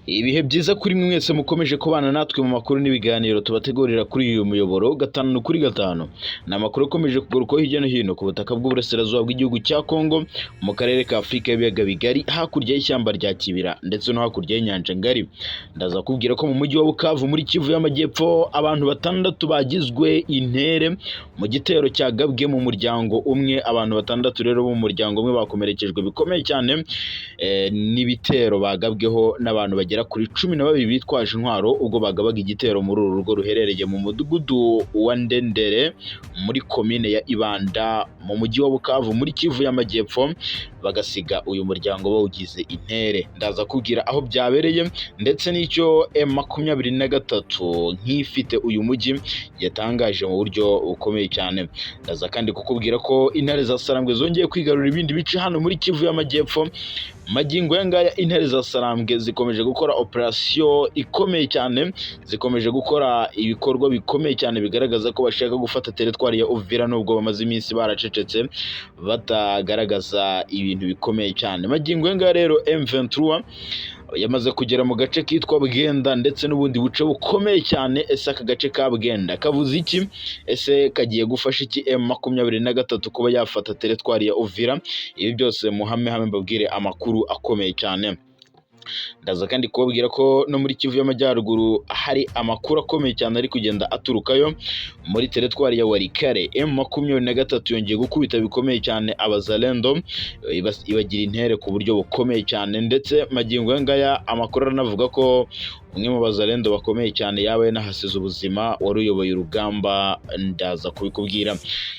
Ibihe byiza kuri mwe mwese mukomeje kubana natwe mu makuru n'ibiganiro tubategurira kuri uyu muyoboro 5 kuri 5. Ni amakuru akomeje kugarukwaho hirya no hino ku butaka bw'uburasirazuba bw'igihugu cya Kongo, mu karere ka Afurika y'ibiyaga bigari, hakurya y'ishyamba rya Kibira ndetse no hakurya y'inyanja ngari. Ndaza kubwira ko mu mujyi wa Bukavu muri Kivu y'Amajyepfo abantu batandatu bagizwe intere mu gitero cyagabwe mu muryango umwe. Abantu batandatu rero bo mu muryango umwe bakomerekejwe bikomeye cyane n'ibitero bagabweho n'abantu bagera kuri 12 bitwaje intwaro ubwo bagabaga igitero muri uru rugo ruherereye mu mudugudu wa Ndendere muri komine ya Ibanda mu mujyi wa Bukavu muri Kivu y'Amajyepfo, bagasiga uyu muryango bawugize intere. Ndaza kubwira aho byabereye ndetse n'icyo M23 nk'ifite uyu mujyi yatangaje mu buryo bukomeye cyane. Ndaza kandi kukubwira ko intare za Sarambwe zongeye kwigarurira ibindi bice hano muri Kivu y'Amajyepfo. Magingo aya ngaya intare za Sarambwe zikomeje gukora operasiyo ikomeye cyane, zikomeje gukora ibikorwa bikomeye cyane bigaragaza ko bashaka gufata teritwari ya Uvira, nubwo bamaze iminsi baracecetse batagaragaza ibintu bikomeye cyane. Magingo aya ngaya rero M23 yamaze kugera mu gace kitwa Bwenda ndetse n'ubundi buce bukomeye cyane. Ese aka gace ka Bwenda kavuze iki? Ese kagiye gufasha iki M23 kuba yafata teritwari ya Uvira? Ibi byose muhame hamwe mbabwire amakuru akomeye cyane. Ndaza kandi kubabwira ko no muri Kivu y'Amajyaruguru hari amakuru akomeye cyane ari kugenda aturukayo muri teritwari ya Walikale. M23 yongeye gukubita bikomeye cyane abazalendo, ibagira intere ku buryo bukomeye cyane, ndetse magingo aya ngaya amakuru aranavuga ko umwe mu bazalendo bakomeye cyane yaba yanahasize ubuzima wari uyoboye urugamba. Ndaza kubikubwira.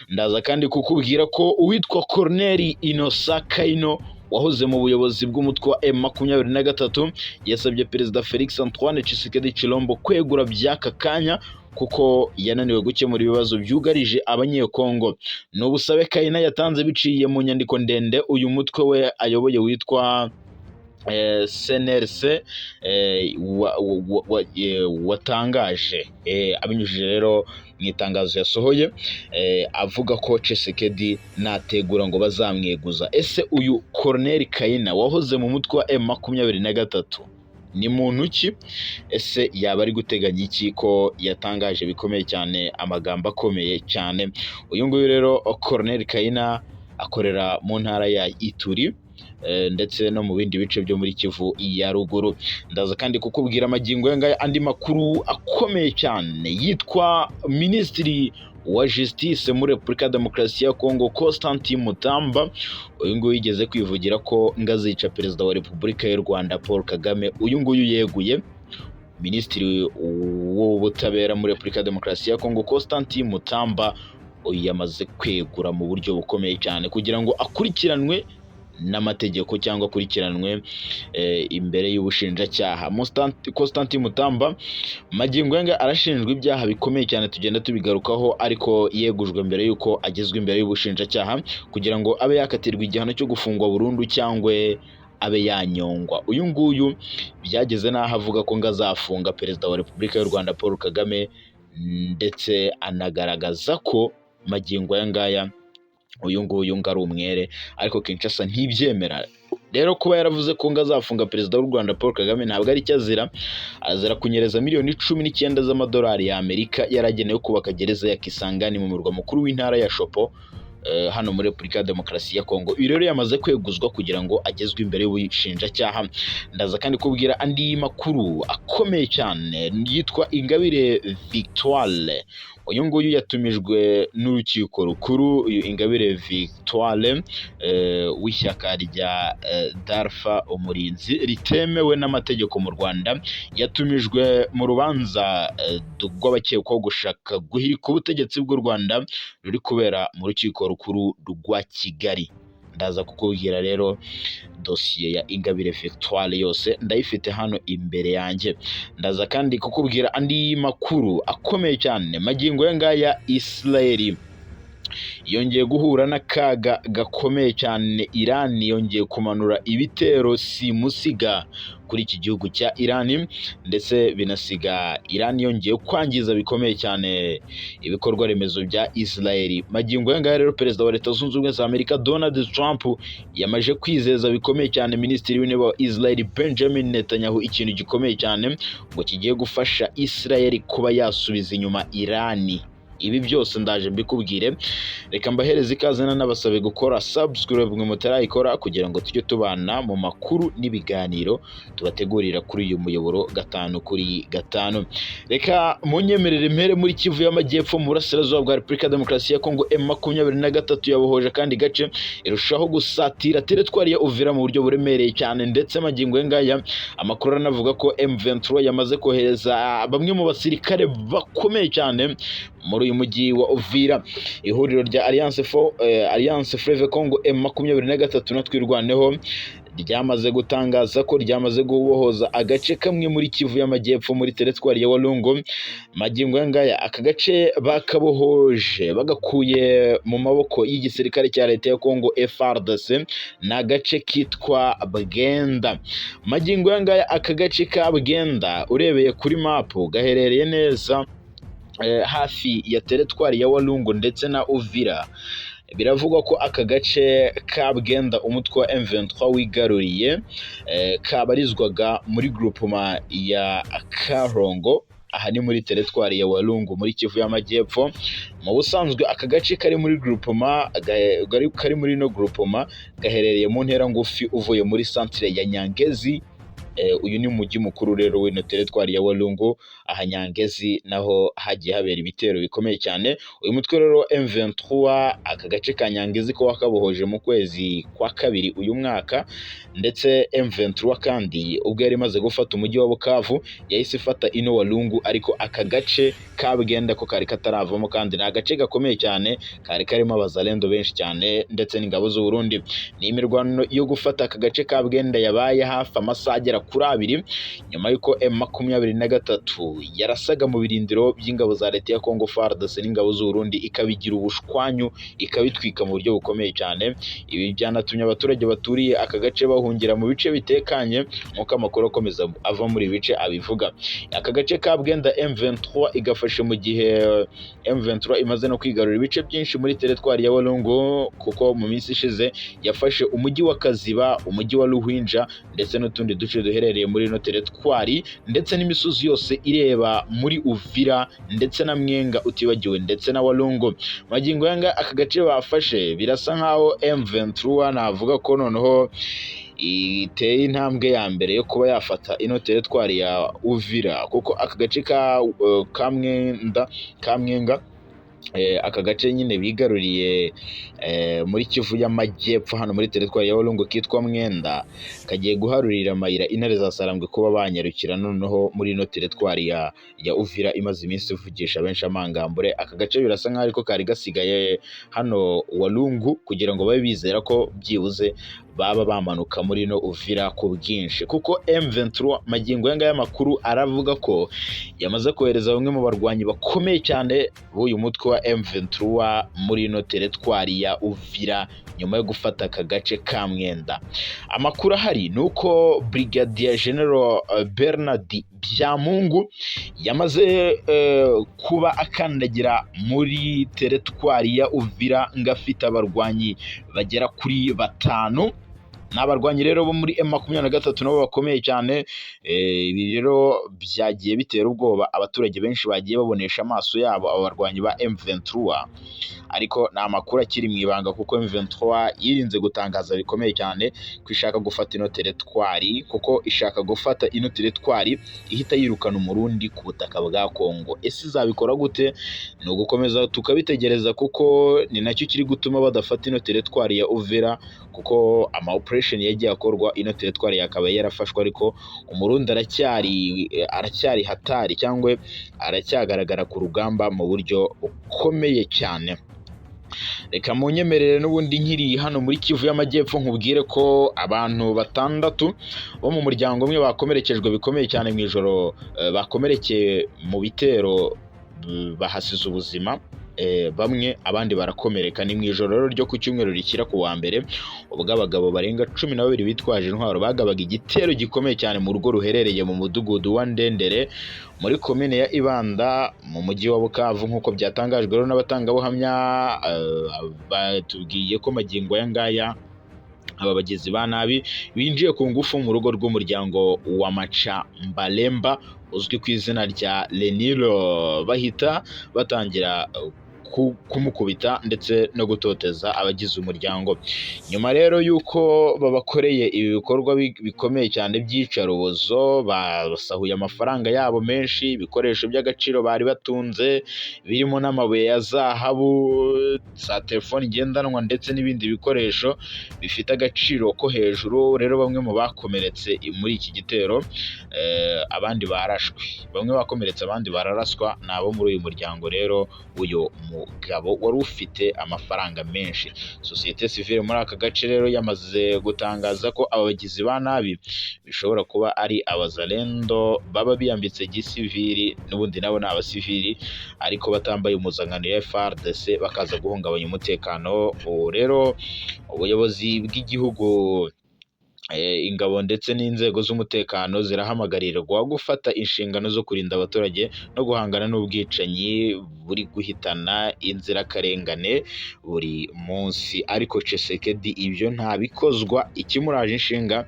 Ndaza kandi kukubwira ko uwitwa Corneille Innocent Kaino wahoze mu buyobozi bw'umutwe wa M23 yasabye Perezida Felix Antoine Tshisekedi Tshilombo kwegura by'aka kanya kuko yananiwe gukemura ibibazo byugarije Abanyekongo. Ni ubusabe Kaina yatanze biciye mu nyandiko ndende uyu mutwe we ayoboye witwa CNRC watangaje abinyujije rero mu itangazo yasohoye avuga ko Tshisekedi nategura ngo bazamweguza. Ese uyu Corneille Kaina wahoze mu mutwe wa M23 ni muntu ki? Ese yaba ari guteganya iki ko yatangaje bikomeye cyane, amagambo akomeye cyane? Uyu nguyu rero Corneille Kaina akorera mu ntara ya Ituri ndetse no mu bindi bice byo muri Kivu ya Ruguru. Ndaza kandi kukubwira amagingo aya ngaya andi makuru akomeye cyane yitwa Minisitiri wa Justice muri Repubulika ya Demokarasi ya Kongo, Constantin Mutamba. Uyu nguyu yigeze kwivugira ko ngazica Perezida wa Repubulika y'u Rwanda Paul Kagame. Uyu nguyu yeguye. Minisitiri w'Ubutabera muri Repubulika ya Demokarasi ya Kongo, Constantin Mutamba, uyu yamaze kwegura mu buryo bukomeye cyane kugira ngo akurikiranwe n'amategeko cyangwa akurikiranwe imbere y'ubushinjacyaha. Constantin Mutamba magingo aya ngaya arashinjwa ibyaha bikomeye cyane tugenda tubigarukaho, ariko yegujwe mbere y'uko agezwa imbere y'ubushinjacyaha kugira ngo abe yakatirwa igihano cyo gufungwa burundu cyangwa abe yanyongwa. Uyu nguyu byageze n'aho avuga ko ngo azafunga Perezida wa Repubulika y'u Rwanda Paul Kagame, ndetse anagaragaza ko magingo aya ngaya uyu nguyu ngo ari umwere, ariko Kinshasa ntibyemera. Rero kuba yaravuze ko ngo azafunga Perezida w'u Rwanda Paul Kagame ntabwo ari icyo azira. Azira kunyereza miliyoni 19 z'amadolari y'Amerika yaragenewe kubaka gereza ya Kisangani mu murwa mukuru w'intara ya Tshopo hano muri Repubulika ya Demokarasi ya Kongo. Uyu rero yamaze kweguzwa kugira ngo agezwe imbere y'ubushinjacyaha. Ndaza kandi kubwira andi makuru akomeye cyane yitwa Ingabire Victoire. Uyu nguyu yatumijwe n'urukiko rukuru. Uyu Ingabire Victoire w'ishyaka rya Dalfa Umurinzi ritemewe n'amategeko mu Rwanda yatumijwe mu rubanza rw'abakekwaho gushaka guhirika ubutegetsi bw'u Rwanda ruri kubera mu rukiko rukuru rwa Kigali. Ndaza kukubwira rero dosiye ya Ingabire Victoire yose, ndayifite hano imbere yanjye. Ndaza kandi kukubwira andi makuru akomeye cyane. Magingo aya ngaya Israel yongeye guhura n'akaga gakomeye cyane. Iran yongeye kumanura ibitero simusiga kuri Israel. kuri iki gihugu cya Iran, ndetse binasiga Iran yongeye kwangiza bikomeye cyane ibikorwa remezo bya Israel. Magingo aya ngaya rero, Perezida wa Leta Zunze Ubumwe za Amerika Donald Trump yamaze kwizeza bikomeye cyane Minisitiri w'Intebe wa Israel Benjamin Netanyahu ikintu gikomeye cyane ngo kigiye gufasha Israel kuba yasubiza inyuma Iran. Ibi byose ndaje mbikubwire. Reka mbahereze ikaze, nanabasabe gukora subscribe mwe mutarayikora, kugira ngo tujye tubana mu makuru n'ibiganiro tubategurira kuri uyu muyoboro gatanu kuri gatanu. Reka munyemerere mpere muri Kivu y'Amajyepfo, mu burasirazuba bwa Repubulika ya Demokarasi ya Kongo. M23 yabohoje kandi gace, irushaho gusatira teritwari ya Uvira mu buryo buremereye cyane. Ndetse magingo aya ngaya amakuru aranavuga ko M23 yamaze kohereza bamwe mu basirikare bakomeye cyane muri uyu mujyi wa Uvira. Ihuriro rya Alliance Fleuve Congo, M23 na Twirwaneho ryamaze gutangaza ko ryamaze gubohoza agace kamwe muri Kivu y'Amajyepfo, muri teritwari ya Walungu. Magingo aya ngaya aka gace bakabohoje, bagakuye mu maboko y'igisirikare cya leta ya Congo FARDC. Ni agace kitwa Bwenda. Magingo aya ngaya aka gace ka Bwenda, urebeye kuri mapu, gaherereye neza hafi ya teritwari ya Walungu ndetse na Uvira. Biravugwa ko aka gace ka Bwenda umutwe wa M23 wigaruriye kabarizwaga muri groupement ya Karongo. Aha ni muri teritwari ya Walungu, muri Kivu y'Amajyepfo. Mu busanzwe aka gace kari muri groupement kari muri no groupement gaherereye mu ntera ngufi uvuye muri centre ya Nyangezi. Uyu ni umujyi mukuru rero w'ino teritwari ya Walungu. Aha Nyangezi naho hagiye habera ibitero bikomeye cyane. Uyu mutwe rero wa M23 aka gace ka Nyangezi ko wakabohoje mu kwezi kwa kabiri uyu mwaka. Ndetse M23 kandi ubwo yari imaze gufata umujyi wa Bukavu, yahise ifata ino Walungu, ariko aka gace ka Bwenda ko kari kataravamo, kandi ni agace gakomeye cyane kari karimo abazalendo benshi cyane ndetse n'ingabo z'u Burundi. Ni imirwano yo gufata aka gace ka Bwenda yabaye hafi amasaha agera kuri 2, nyuma y'uko M23 yarasaga mu birindiro by'ingabo za leta ya Congo FARDC n'ingabo z'u Burundi, ikabigira ubushwanyu, ikabitwika mu buryo bukomeye cyane. Ibi byanatumye abaturage baturiye aka gace bahungira mu bice bitekanye, nk'uko amakuru akomeza ava muri ibi bice abivuga. Aka gace ka Bwenda M23 igafashe mu gihe M23 imaze no kwigarurira ibice byinshi muri teritwari ya Walungu, kuko mu minsi ishize yafashe umujyi wa Kaziba, umujyi wa Luhwinja ndetse n'utundi duce duherereye muri ino teritwari, ndetse n'imisozi yose ireba muri Uvira ndetse na Mwenga, utibagiwe ndetse na Walungu. Magingo yanga aka gace bafashe, birasa nkaho M23 navuga ko noneho iteye intambwe ya mbere yo kuba yafata ino teritwari ya Uvira, kuko aka gace ka Mwenda, ka Mwenga, aka gace nyine bigaruriye muri Kivu y'Amajyepfo, hano muri teritwari ya Walungu, kitwa Mwenda, kagiye guharurira amayira intare za Sarambwe kuba banyarukira noneho muri ino teritwari ya Uvira imaze iminsi ivugisha benshi amangambure. Aka gace birasa nkaho ariko kari gasigaye hano Walungu kugira ngo babe bizera ko byibuze baba bamanuka muri ino Uvira ku bwinshi, kuko M23 magingo aya ngaya amakuru aravuga ko yamaze kohereza bamwe mu barwanyi bakomeye cyane b'uyu mutwe wa M23 muri ino teritwari ya Uvira nyuma yo gufata aka gace ka Mwenda. Amakuru ahari ni uko Brigadier General Bernard Byamungu yamaze kuba akandagira muri teritwari ya Uvira, ngo afite abarwanyi bagera kuri batanu. Ni abarwanyi rero bo muri M23 nabo bakomeye cyane. Ibi rero byagiye bitera ubwoba abaturage benshi bagiye babonesha amaso yabo abo barwanyi ba M23, ariko ni amakuru akiri mu ibanga, kuko M23 yirinze gutangaza bikomeye cyane ko ishaka gufata ino teritwari, kuko ishaka gufata ino teritwari ihita yirukana Umurundi ku butaka bwa Kongo. Ese izabikora gute? Ni ugukomeza tukabitegereza, kuko ni nacyo kiri gutuma badafata ino teritwari ya Uvira, kuko ama operation yagiye akorwa ino teritwari yakabaye yarafashwe, ariko Umurundi aracyari hatari cyangwa aracyagaragara ku rugamba mu buryo bukomeye cyane. Reka munyemerere n'ubundi nkiri hano muri Kivu y'Amajyepfo nkubwire ko abantu batandatu bo mu muryango umwe bakomerekejwe bikomeye cyane mu ijoro, bakomerekeye mu bitero, bahasize ubuzima. bamwe, abandi barakomereka. Ni mu ijoro rero ryo ku cyumweru rikira ku wa mbere, ubwo abagabo barenga 12 bitwaje intwaro bagabaga igitero gikomeye cyane mu rugo ruherereye mu mudugudu wa Ndendere muri komine ya Ibanda mu mujyi wa Bukavu, nk'uko byatangajwe rero n'abatangabuhamya. Batubwiye ko magingo aya ngaya aba bagizi ba nabi binjiye ku ngufu mu rugo rw'umuryango wa Macha Mbalemba uzwi ku izina rya Lenilo, bahita batangira kumukubita ndetse no gutoteza abagize umuryango. Nyuma rero y'uko babakoreye ibi bikorwa bikomeye cyane by'iyicarubozo, basahuye amafaranga yabo menshi, ibikoresho by'agaciro bari batunze birimo n'amabuye ya zahabu, za telefoni ngendanwa ndetse n'ibindi bikoresho bifite agaciro ko hejuru. Rero bamwe mu bakomeretse muri iki gitero, abandi barashwe, bamwe bakomeretse abandi bararaswa, ni abo muri uyu muryango rero uyu mugabo wari ufite amafaranga menshi. Sosiyete sivile muri aka gace rero yamaze gutangaza ko aba bagizi ba nabi bishobora kuba ari abazalendo baba biyambitse gisivili, n'ubundi nabo ni abasivili ariko batambaye impuzankano ya FARDC, bakaza guhungabanya umutekano. Ubu rero ubuyobozi bw'igihugu, ingabo ndetse n'inzego z'umutekano zirahamagarirwa gufata inshingano zo kurinda abaturage no guhangana n'ubwicanyi buri guhitana inzirakarengane buri munsi. Ariko Tshisekedi ibyo ntabikozwa, ikimuraje inshinga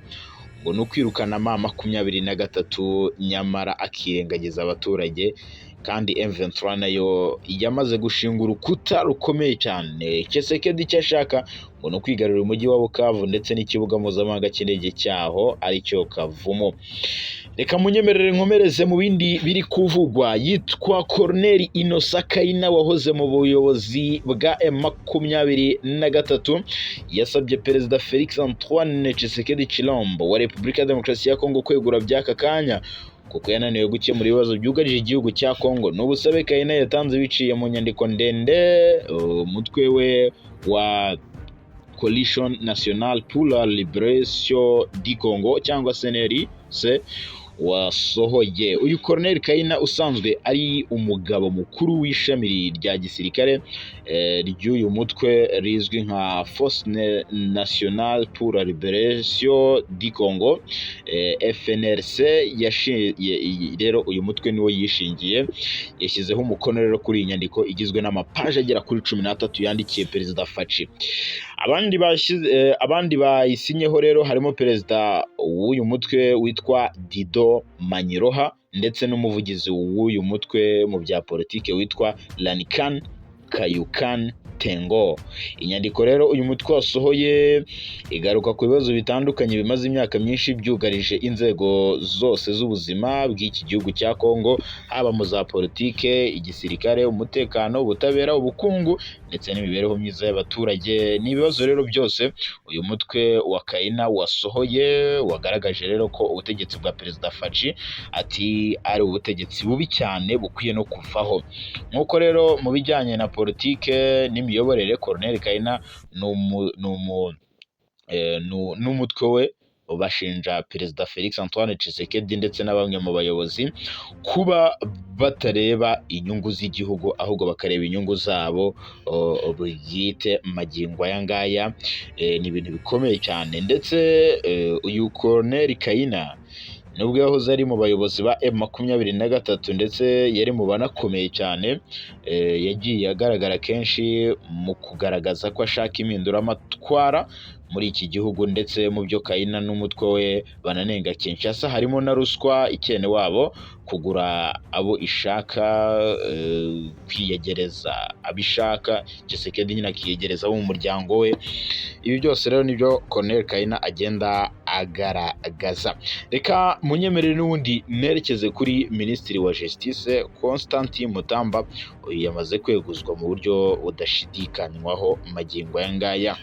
ngo ni ukwirukana M23, nyamara akirengagiza abaturage, kandi M23 nayo yamaze gushinga urukuta rukomeye cyane. Tshisekedi icyo ashaka ngo ni ukwigarurira umujyi wa Bukavu ndetse n'ikibuga mpuzamahanga cy'indege cyaho aricyo Kavumu. Reka munyemerere nkomereze mu bindi biri kuvugwa. Yitwa Corneille Innocent Kayina wahoze mu buyobozi bwa M23, yasabye Perezida Felix Antoine Tshisekedi Tshilombo wa Repubulika ya Demokarasi ya Kongo kwegura by'aka kanya kuko yananiwe gukemura ibibazo byugarije igihugu cya Kongo. Ni ubusabe Kayina yatanze biciye mu nyandiko ndende umutwe we wa Coalition Nationale pour la Liberation du Congo cyangwa CNLC wasohoye. Uyu Colonel Kayina usanzwe ari umugabo mukuru w'ishami rya gisirikare ry'uyu mutwe rizwi nka Force Nationale pour la Liberation du Congo, FNRC, rero uyu mutwe niwo yishingiye, yashyizeho umukono rero kuri iyi nyandiko igizwe n'amapaje agera kuri 13 yandikiye Perezida Fatshi. Abandi bayisinyeho rero harimo perezida w'uyu mutwe witwa Dido Manyiroha ndetse n'umuvugizi w'uyu mutwe mu bya politike witwa Lanikan Kayukan Tengo. Inyandiko rero uyu mutwe wasohoye igaruka ku bibazo bitandukanye bimaze imyaka myinshi byugarije inzego zose z'ubuzima bw'iki gihugu cya Kongo, haba mu za politike, igisirikare, umutekano, ubutabera, ubukungu ndetse n'imibereho myiza y'abaturage. Ni ibibazo rero byose uyu mutwe wa Kayina wasohoye, wagaragaje rero ko ubutegetsi bwa Perezida Fatshi ati ari ubutegetsi bubi cyane bukwiye no kuvaho. Nk'uko rero mu bijyanye na politike n'imiyoborere, Colonel Kayina n'umutwe we bashinja Perezida Felix Antoine Tshisekedi ndetse na bamwe mu bayobozi kuba batareba inyungu z'igihugu ahubwo bakareba inyungu zabo bwite. Magingo aya ngaya ni ibintu bikomeye cyane. Ndetse uyu Colonel Kayina nubwo yahoze ari mu bayobozi ba M23 ndetse yari mu banakomeye cyane, yagiye agaragara kenshi mu kugaragaza ko ashaka impinduramatwara muri iki gihugu. Ndetse mu byo Kayina n'umutwe we bananenga Kinshasa harimo na ruswa, ikene wabo, kugura abo ishaka, kwiyegereza abo ishaka, Tshisekedi nyine akiyegereza abo mu muryango we. Ibi byose rero nibyo Colonel Kayina agenda agaragaza. Reka munyemerere n'ubundi nerekeze kuri Minisitiri wa Justice Constantin Mutamba. Uyu yamaze kweguzwa mu buryo budashidikanywaho. Magingo aya ngaya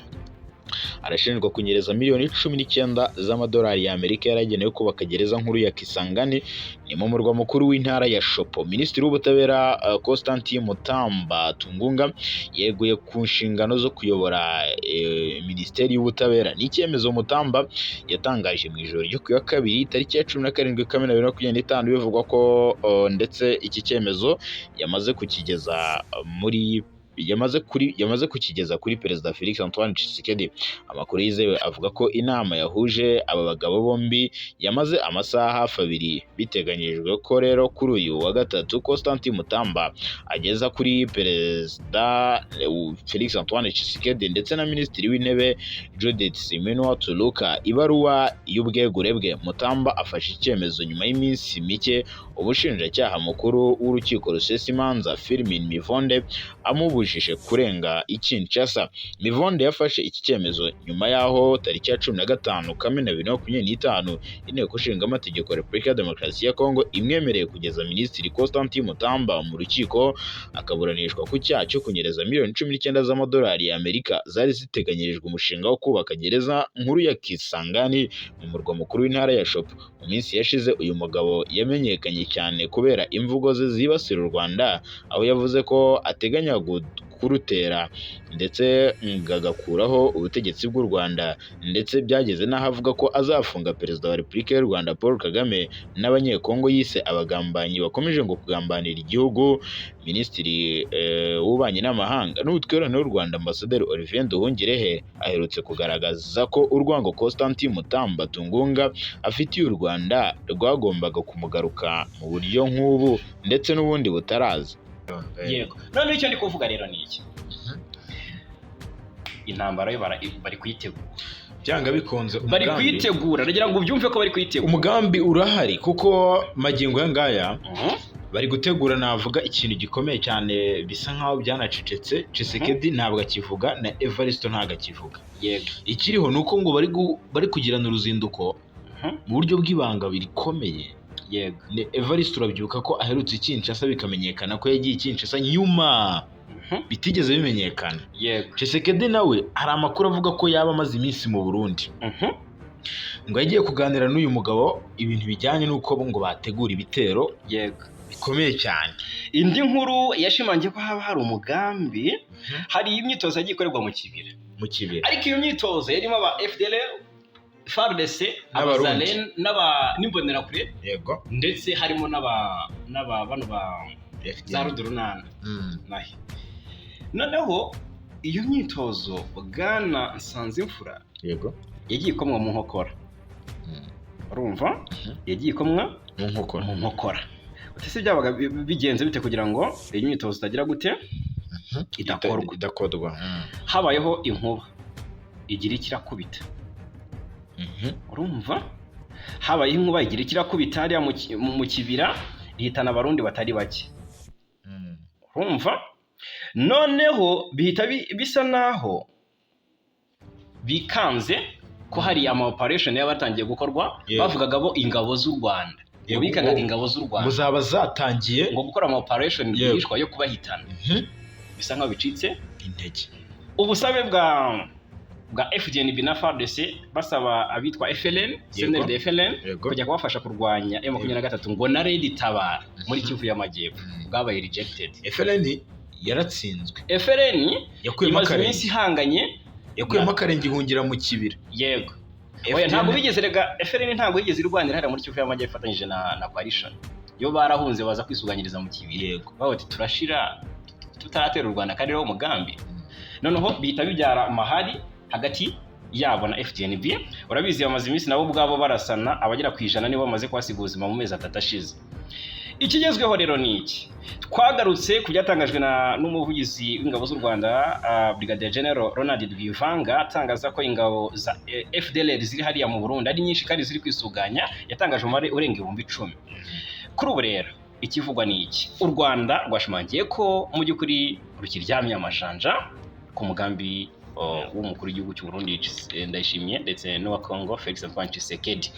arashinjwa kunyereza miliyoni 19 z'amadolari y'Amerika yaragenewe kubaka gereza nkuru ya Kisangani, ni mu murwa mukuru w'intara ya Shopo. Minisitiri w'Ubutabera Constantin Mutamba Tungunga yeguye ku nshingano zo kuyobora Minisiteri y'Ubutabera. Ni icyemezo Mutamba yatangaje mu ijoro ryo ku wa kabiri tariki ya 17 Kamena 2025, bivugwa ko ndetse iki cyemezo yamaze kukigeza muri yamaze kukigeza kuri Perezida Felix Antoine Tshisekedi. Amakuru yizewe avuga ko inama yahuje aba bagabo bombi yamaze amasaha hafi 2. Biteganyijwe ko rero kuri uyu wa gatatu Constantin Mutamba ageza kuri Perezida Felix Antoine Tshisekedi ndetse na Minisitiri w'Intebe Judith Suminwa Tuluka ibaruwa y'ubwegure bwe. Mutamba afashe icyemezo nyuma y'iminsi mike ubushinjacyaha mukuru w'urukiko rusesa imanza Firmin Mivonde amubujije kurenga i Kinshasa. Mivonde yafashe iki cyemezo nyuma y'aho tariki ya 15 Kamena 2025 Inteko Ishinga Amategeko ya Repubulika ya Demokarasi ya Kongo imwemereye kugeza Minisitiri Constantin Mutamba mu rukiko akaburanishwa ku cyaha cyo kunyereza miliyoni 19 z'amadolari y'Amerika zari ziteganyirijwe umushinga wo kubaka gereza nkuru ya Kisangani mu murwa mukuru w'intara ya Shopo. Mu minsi yashize uyu mugabo yamenyekanye cyane kubera imvugo ze zibasira u Rwanda, aho yavuze ko ateganya kurutera ndetse agakuraho ubutegetsi bw'u Rwanda, ndetse byageze n'aho avuga ko azafunga Perezida wa Repubulika y'u Rwanda Paul Kagame n'Abanyekongo yise abagambanyi bakomeje ngo kugambanira igihugu. Minisitiri w'Ububanyi n'Amahanga n'Ubutwererane w'u Rwanda Ambasaderi Olivier Nduhungirehe aherutse kugaragaza ko urwango Constantin Mutamba Tungunga afitiye u Rwanda rwagombaga kumugaruka mu buryo nk'ubu ndetse n'ubundi butaraza. Yego, noneho icyo ndi kuvuga rero ni iki: intambara yo bari kuyitegura. Byanga bikunze Bari kuyitegura, ndagira ngo ubyumve ko bari kuyitegura. Umugambi urahari, kuko magingo aya ngaya bari gutegura, navuga ikintu gikomeye cyane, bisa nkaho byanacecetse. Tshisekedi ntabwo akivuga na Evaristo ntabwo akivuga. Ikiriho ni uko ngo bari kugirana uruzinduko mu buryo bw'ibanga bikomeye. Ni Evariste, urabyibuka ko aherutse i Kinshasa, bikamenyekana ko yagiye i Kinshasa nyuma bitigeze bimenyekana. Tshisekedi nawe hari amakuru avuga ko yaba amaze iminsi mu Burundi, ngo yagiye kuganira n'uyu mugabo ibintu bijyanye n'uko ngo bategura ibitero bikomeye cyane. Indi nkuru yashimangiye ko haba hari umugambi, hari imyitozo yagiye ikorerwa mu Kibira. Mu Kibira. Ariko iyo myitozo yarimo aba FDLR, FARDC, N'Abarundi. Abazalen n'Imbonerakure, ndetse harimo n'aba bano ba za Rudurunana. Nahe noneho iyo myitozo, bwana Nsanzimfura, yagiye ikomwa mu nkokora. Urumva? Yagiye ikomwa Mu nkokora. mu nkokora. Ese byabaga bigenze bite kugira ngo iyi myitozo itagira gute, idakorwa? Idakorwa. Habayeho inkuba igira ikirakubita. Urumva, habayeho inkuba igira ikirakubita hariya mu Kibira, ihitana Abarundi batari bake. Urumva, noneho bihita bisa naho bikanze ko hari ama operation yaba yatangiye gukorwa. Bavugaga bo ingabo z'u Rwanda ngo bikangaga ingabo z'u Rwanda Ngo zaba zatangiye ngo gukora ama operation rwihishwa yo kubahitana. Bisa nkaho bicitse intege. Ubusabe bwa FDNB na FARDC basaba abitwa FLN, CNRD FLN, kujya kubafasha kurwanya M23 ngo na Red Tabara muri Kivu y'Amajyepfo, bwabaye rejected. FLN yaratsinzwe. FLN Yakuyemo imaze akarenge. iminsi ihanganye. Yakuyemo akarenge, ihungira mu Kibira. Yego, oya, ntabwo bigeze rega, FLN ntabwo yigeze irwanira hariya muri Kivu y'Amajyepfo ifatanyije na coalition. Yo barahunze, baza kwisuganyiriza mu Kibira. Bavuga bati: "Turashira tutaratera u Rwanda", kandi rero umugambi noneho bihita bibyara amahari hagati yabo na FDNB. Urabizi, bamaze iminsi nabo ubwabo barasana, abagera ku 100 nibo bamaze kuhasiga ubuzima mu mezi 3 ashize. Ikigezweho rero ni iki: twagarutse ku byatangajwe n'umuvugizi w'ingabo z'u Rwanda, Brigadier General Ronald Rwivanga, atangaza ko ingabo za FDLR ziri hariya mu Burundi ari nyinshi kandi ziri kwisuganya. Yatangaje umubare urenga 10,000. Kuri ubu rero ikivugwa ni iki: u Rwanda rwashimangiye ko mu by'ukuri rukiryamye amajanja ku mugambi w'umukuru w'igihugu cy'u Burundi Ndayishimiye ndetse n'uwa Congo Felix Antoine Tshisekedi.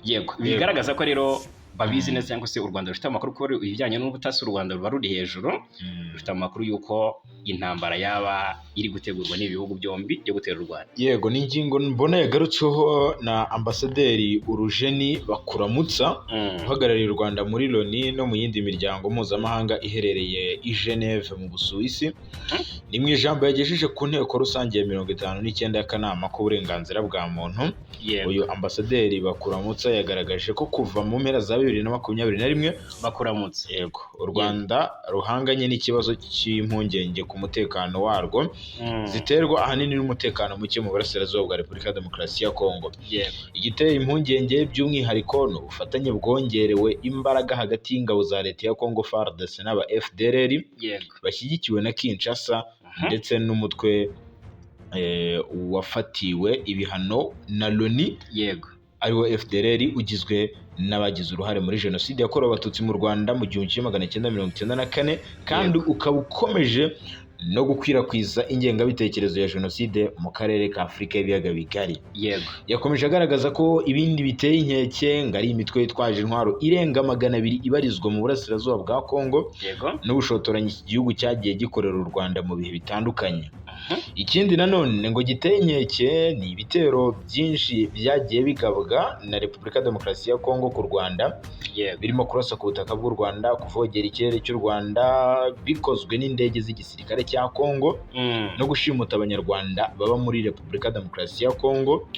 Yego, bigaragaza ko rero babizi neza, cyangwa se u Rwanda rufite amakuru, ko ibijyanye n'ubutasi u Rwanda ruba ruri hejuru, rufite amakuru y'uko intambara yaba iri gutegurwa n'ibihugu byombi byo gutera u Rwanda. Yego, ni ingingo mbona yagarutsweho na Ambasaderi Urujeni Bakuramutsa, uhagarariye u Rwanda muri Loni no mu yindi miryango mpuzamahanga iherereye i Geneve mu Busuwisi. Ni mu ijambo yagejeje ku nteko rusange ya 59 y'akanama k'uburenganzira bwa muntu. Uyu Ambasaderi Bakuramutsa yagaragaje ko kuva mu mpera za 2021. Bakuramutse. Yego, u Rwanda ruhanganye n'ikibazo cy'impungenge ku mutekano warwo ziterwa ahanini n'umutekano muke mu burasirazuba bwa Repubulika ya Demokarasi ya Kongo. Igiteye impungenge by'umwihariko ni ubufatanye bwongerewe imbaraga hagati y'ingabo za leta ya Kongo FARDC n'aba FDLR bashyigikiwe na Kinshasa ndetse n'umutwe wafatiwe ibihano na Loni, ariwo FDLR, ugizwe n'abagize uruhare muri jenoside yakorewe Abatutsi mu Rwanda mu 1994, kandi ukaba ukomeje no gukwirakwiza ingengabitekerezo ya jenoside mu karere ka Afurika y'ibiyaga bigari. Yakomeje agaragaza ko ibindi biteye inkeke ngo ari imitwe yitwaje intwaro irenga 200 ibarizwa mu burasirazuba bwa Kongo n'ubushotoranyi iki gihugu cyagiye gikorera u Rwanda mu bihe bitandukanye. Ikindi nanone ngo giteye inkeke ni ibitero byinshi byagiye bigabwa na Repubulika ya Demokarasi ya Kongo ku Rwanda, birimo kurasa ku butaka bw'u Rwanda, kuvogera ikirere cy'u Rwanda bikozwe n'indege z'igisirikare cya Kongo, no gushimuta Abanyarwanda baba muri Repubulika ya Demokarasi ya Kongo,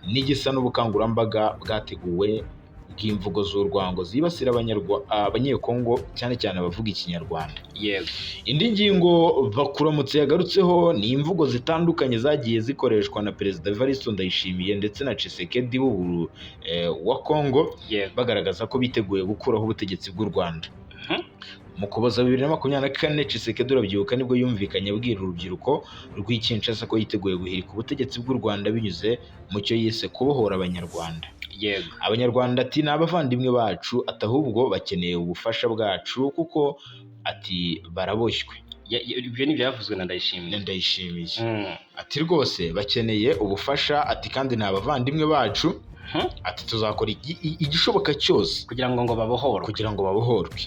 n'igisa n'ubukangurambaga bwateguwe bw'imvugo z'urwango zibasira Abanyekongo, cyane cyane abavuga Ikinyarwanda. Indi ngingo Bakuramutse yagarutseho ni imvugo zitandukanye zagiye zikoreshwa na Perezida Evariste Ndayishimiye ndetse na Tshisekedi w'ubu wa Kongo, bagaragaza ko biteguye gukuraho ubutegetsi bw'u Rwanda. Mu Kuboza 2024, Tshisekedi, urabyibuka, nibwo yumvikanye abwira urubyiruko rw'i Kinshasa ko yiteguye guhirika ubutegetsi bw'u Rwanda binyuze mu cyo yise kubohora Abanyarwanda. Abanyarwanda, ati, ni abavandimwe bacu, ati ahubwo bakeneye ubufasha bwacu kuko, ati, baraboshywe. Ibyo ni ibyavuzwe na Ndayishimiye. Ndayishimiye. Ati rwose bakeneye ubufasha, ati kandi ni abavandimwe bacu, ati tuzakora igishoboka cyose kugira ngo babohorwe. Kugira ngo babohorwe.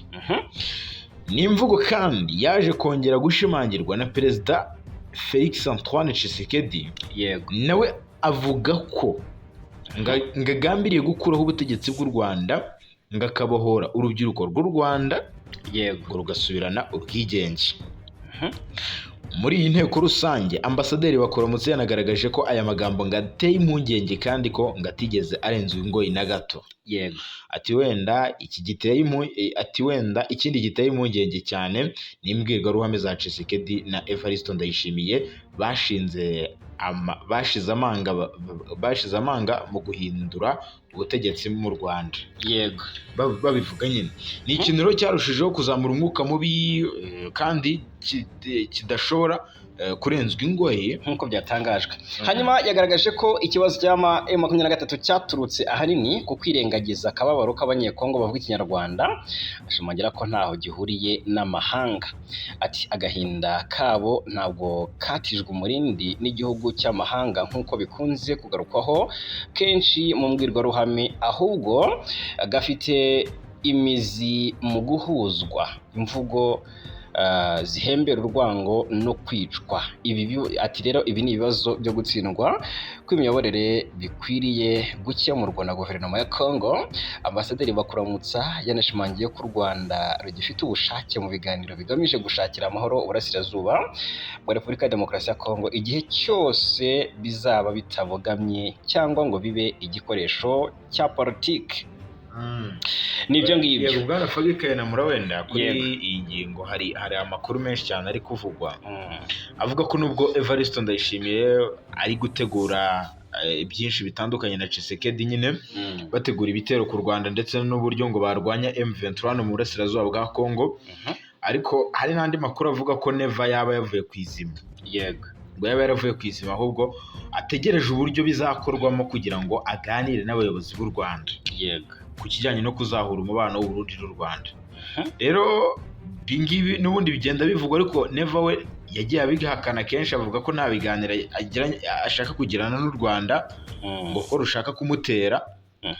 Ni imvugo kandi yaje kongera gushimangirwa na Perezida Felix Antoine Tshisekedi, nawe avuga ko ngo agambiriye gukuraho ubutegetsi bw'u Rwanda, ngo akabohora urubyiruko rw'u Rwanda, ngo rugasubirana ubwigenge. Muri iyi nteko rusange, Ambasaderi Bakuramutse yanagaragaje ko aya magambo ngo ateye impungenge kandi ko ngo atigeze arenza ingoyi na gato. Ati wenda iki giteye ati wenda ikindi giteye impungenge cyane ni imbwirwaruhame za Tshisekedi na Evariste Ndayishimiye bashize amanga mu guhindura ubutegetsi mu Rwanda. Babivuga nyine ni ikintu rero cyarushijeho kuzamura umwuka mubi, kandi kidashobora kurenzwa ingoyi. Nk'uko byatangajwe. Hanyuma yagaragaje ko ikibazo cya M23 cyaturutse ahanini ku kwirengagiza akababaro k'Abanyekongo bavuga Ikinyarwanda, ashimangira ko ntaho gihuriye n'amahanga. Ati agahinda kabo ntabwo katijwe umurindi n'igihugu cy'amahanga nk'uko bikunze kugarukwaho kenshi mu mbwirwaruhame, ahubwo gafite imizi mu guhuzwa imvugo zihembera urwango no kwicwa. Ati rero ibi ni ibibazo byo gutsindwa kw'imiyoborere bikwiriye gukemurwa na guverinoma ya Congo. Ambasaderi Bakuramutsa yanashimangiye ko u Rwanda rugifite ubushake mu biganiro bigamije gushakira amahoro uburasirazuba bwa Repubulika ya Demokarasi ya Congo, igihe cyose bizaba bitabogamye cyangwa ngo bibe igikoresho cya politiki. Nibyo ngibyo. Yego, bwana Fabrice Kayinamura, wenda kuri iyi ngingo hari amakuru menshi cyane ari kuvugwa avuga ko nubwo Evariste Ndayishimiye ari gutegura byinshi bitandukanye na Tshisekedi nyine, bategura ibitero ku Rwanda ndetse n'uburyo ngo barwanya M23 hano mu burasirazuba bwa Congo, ariko hari n'andi makuru avuga ko Neva yaba yavuye ku izima, ngo yaba yaravuye ku izima, ahubwo ategereje uburyo bizakorwamo kugira ngo aganire n'abayobozi b'u Rwanda ku kijyanye no kuzahura umubano w'u Burundi n'u Rwanda. Rero ibi ngibi n'ubundi bigenda bivugwa, ariko Neva we yagiye abihakana kenshi, avuga ko nta biganiro ashaka kugirana n'u Rwanda, ngo ko rushaka kumutera.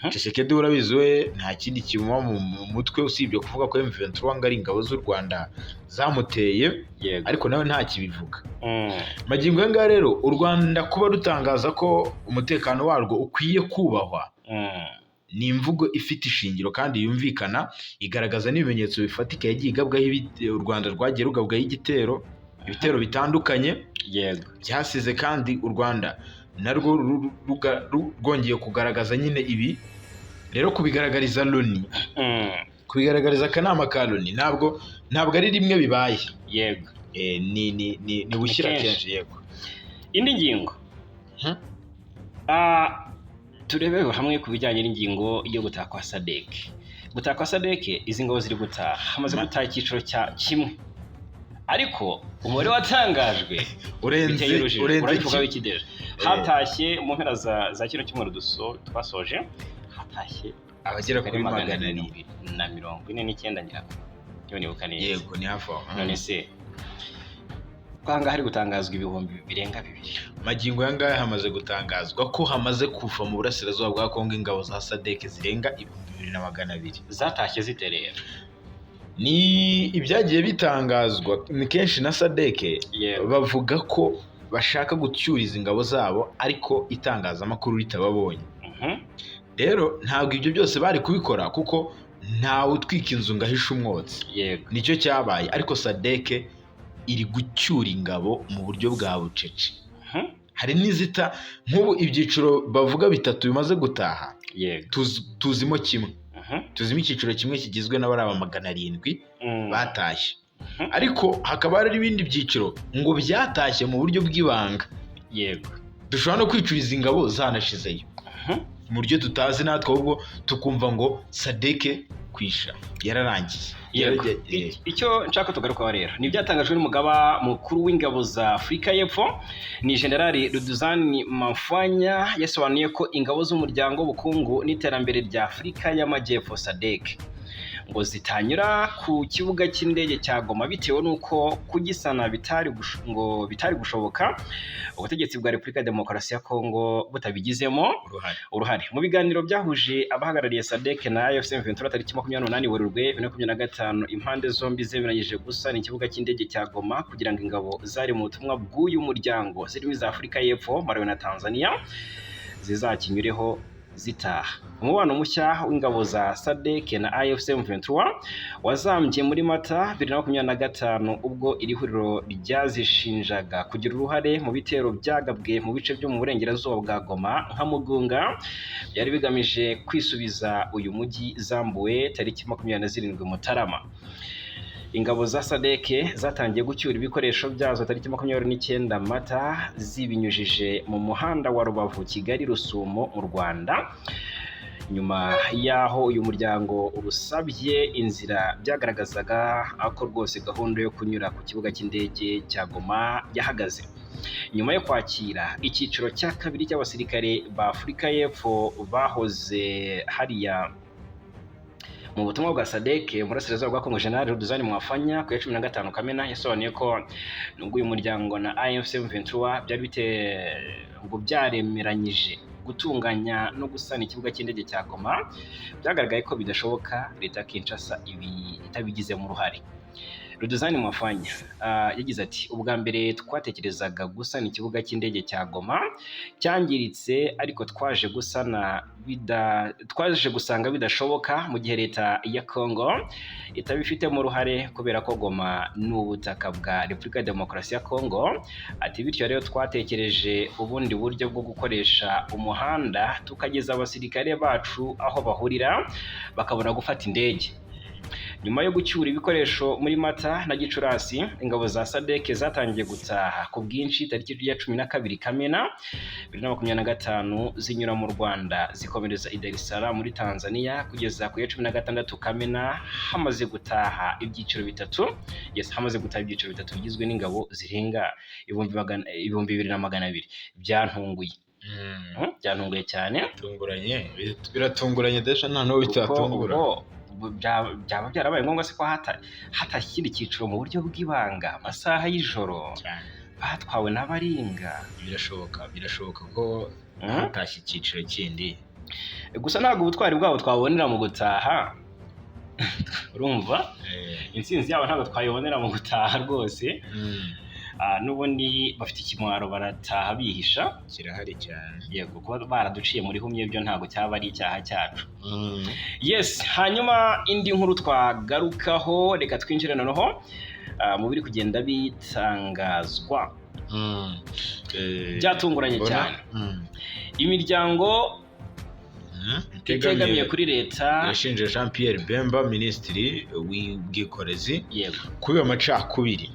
Tshisekedi, urabizi, we nta kindi kimuba mu mutwe usibye kuvuga ko M23 ngo ari ingabo z'u Rwanda zamuteye, ariko nawe nta kibivuga. Magingo aya ngaya rero, u Rwanda kuba rutangaza ko umutekano warwo ukwiye kubahwa ni imvugo ifite ishingiro kandi yumvikana, igaragaza n'ibimenyetso bifatika yagiye igabwaho u Rwanda rwagiye rugabwaho ibitero bitandukanye byasize kandi u Rwanda narwo rwongeye kugaragaza nyine ibi Rero kubigaragariza Loni, kubigaragariza akanama ka Loni, ntabwo ari rimwe bibaye. Ni bushyira Ni kenshi. kenshi, yego. Indi ngingo. Turebe hamwe ku bijyanye n'ingingo yo gutaha kwa SADC. Gutaha kwa SADC, izi ngabo ziri gutaha, hamaze gutaha icyiciro cya kimwe, ariko umubare watangajwe urenze biteye urujijo. Urenze Urabivugaho kimwe. iki déjà? Hatashye mu mpera za kino cyumweru twasoje, hatashye abagera kuri 700 749, ngira ngo niba nibuka neza. Yego, ni hafi aho. None se ko ahangaha hari gutangazwa ibihumbi birenga bibiri? Magingo aya ngaya hamaze gutangazwa ko hamaze kuva mu burasirazuba bwa Kongo ingabo za SADC zirenga 2200. Zatashye zite rero? Ni ibyagiye bitangazwa ni kenshi na SADC, bavuga ko bashaka gucyuriza ingabo zabo ariko itangazamakuru ritababonye. Rero ntabwo ibyo byose bari kubikora, kuko ntawe utwika inzu ngo ahishe umwotsi. Nicyo cyabaye, ariko SADC iri gucyura ingabo mu buryo bwa bucece. Hari n'izita nk'ubu ibyiciro bavuga bitatu bimaze gutaha. Tuzimo kimwe, tuzimo icyiciro kimwe kigizwe n'abaraba 700 batashye, ariko hakaba hari n'ibindi byiciro ngo byatashye mu buryo bw'ibanga. Dushobora no kwicuriza ingabo zanashizeyo mu buryo tutazi natwe, ahubwo tukumva ngo SADC kwisha yararangiye. Icyo nshaka tugarukaho rero ni ibyatangajwe n'umugaba mukuru w'ingabo za Afurika y'Epfo, ni Generali Rudzani Maphwanya. Yasobanuye ko ingabo z'umuryango w'ubukungu n'iterambere rya Afurika y'Amajyepfo, SADC, ngo zitanyura ku kibuga cy'indege cya Goma bitewe n'uko kugisana ngo bitari gushoboka ubutegetsi bwa Repubulika ya Demokarasi ya Kongo butabigizemo uruhare. uruhare. Mu biganiro byahuje abahagarariye SADC na AFC M23 tariki 28 Werurwe 2025, impande zombi zemeranyije gusana ikibuga cy'indege cya Goma kugira ngo ingabo zari mu butumwa bw'uyu muryango, zirimo iza Afurika y'Epfo, Malawi na Tanzania, zizakinyureho zitaha. Umubano mushya w'ingabo za SADC na AFC M23 wazambye muri Mata 2025, ubwo iri huriro ryazishinjaga kugira uruhare mu bitero byagabwe mu bice byo mu burengerazuba bwa Goma nka Mugunga, byari bigamije kwisubiza uyu mujyi zambuwe tariki 27 Mutarama. Ingabo za SADC zatangiye gucyura ibikoresho byazo tariki 29 Mata, zibinyujije mu muhanda wa Rubavu Kigali Rusumo mu Rwanda, nyuma y'aho uyu muryango urusabye inzira byagaragazaga ko rwose gahunda yo kunyura ku kibuga cy'indege cya Goma yahagaze. Nyuma yo kwakira icyiciro cya kabiri cy'abasirikare ba Afurika y'Epfo bahoze hariya mu butumwa bwa SADC mu burasirazuba bwa Kongo, General Rudzani Maphwanya ku ya 15 Kamena yasobanuye ko nubwo uyu muryango na AFC M23 byari bite ngo byaremeranyije gutunganya no gusana ikibuga cy'indege cya Goma, byagaragaye ko bidashoboka leta ya Kinshasa ibi itabigizemo uruhare. Rudzani Maphwanya yagize ati: "Ubwa mbere twatekerezaga gusana ikibuga cy'indege cya Goma cyangiritse, ariko twaje gusanga bidashoboka mu gihe leta ya Congo itabifitemo uruhare, kubera ko Goma ni ubutaka bwa Repubulika ya Demokarasi ya Congo." Ati: "Bityo rero twatekereje ubundi buryo bwo gukoresha umuhanda, tukageza abasirikare bacu aho bahurira bakabona gufata indege." Nyuma yo gucyura ibikoresho muri Mata na Gicurasi, ingabo za SADC zatangiye gutaha ku bwinshi tariki ya 12 Kamena 2025, zinyura mu Rwanda zikomereza i Dar es Salaam muri Tanzania, kugeza ku ya 16 Kamena hamaze gutaha ibyiciro bitatu. Yes, hamaze gutaha ibyiciro bitatu bigizwe n'ingabo zirenga 2200. Byantunguye. Byantunguye cyane. Bitunguranye, biratunguranye déjà, nta n'uwo Kuko bitatungura. Ubwo byaba byarabaye ngombwa se ko hatashye ikindi cyiciro mu buryo bw'ibanga amasaha y'ijoro, Cyane. batwawe n'abaringa? Birashoboka ko hatashye icyiciro kindi. Gusa ntabwo ubutwari bwabo twabonera mu gutaha, urumva? Intsinzi yabo ntabwo twayibonera mu gutaha rwose. N'ubundi bafite ikimwaro, barataha bihisha. Kirahari cyane. Yego, kuba baraduciye muri humye byo ntabwo cyaba ari icyaha cyacu. Yes, hanyuma indi nkuru twagarukaho, reka twinjire noneho mu biri kugenda bitangazwa. Byatunguranye Mbona cyane. Imiryango Itegamiye kuri leta Irashinja Jean Pierre Bemba, minisitiri w'ubwikorezi, kubiba amacakubiri.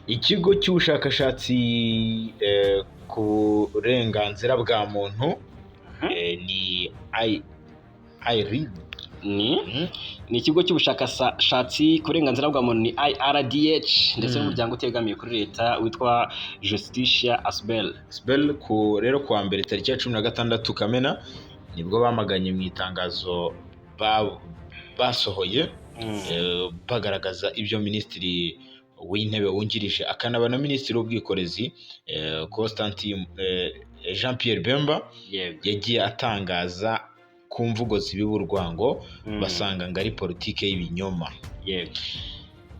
Ikigo cy'ubushakashatsi ku burenganzira bwa muntu ni IRID. Ni ikigo cy'ubushakashatsi ku burenganzira bwa muntu, ni IRDH, ndetse n'umuryango utegamiye kuri leta witwa Justitia Asbel. Asbel. Ku rero kuwa mbere tariki ya 16 Kamena nibwo bamaganye mu itangazo basohoye, bagaragaza ibyo minisitiri w'intebe wungirije akanaba na minisitiri w'ubwikorezi, Constantin Jean Pierre Bemba, yagiye atangaza ku mvugo zibiba urwango, basanga ngo ari politike y'ibinyoma.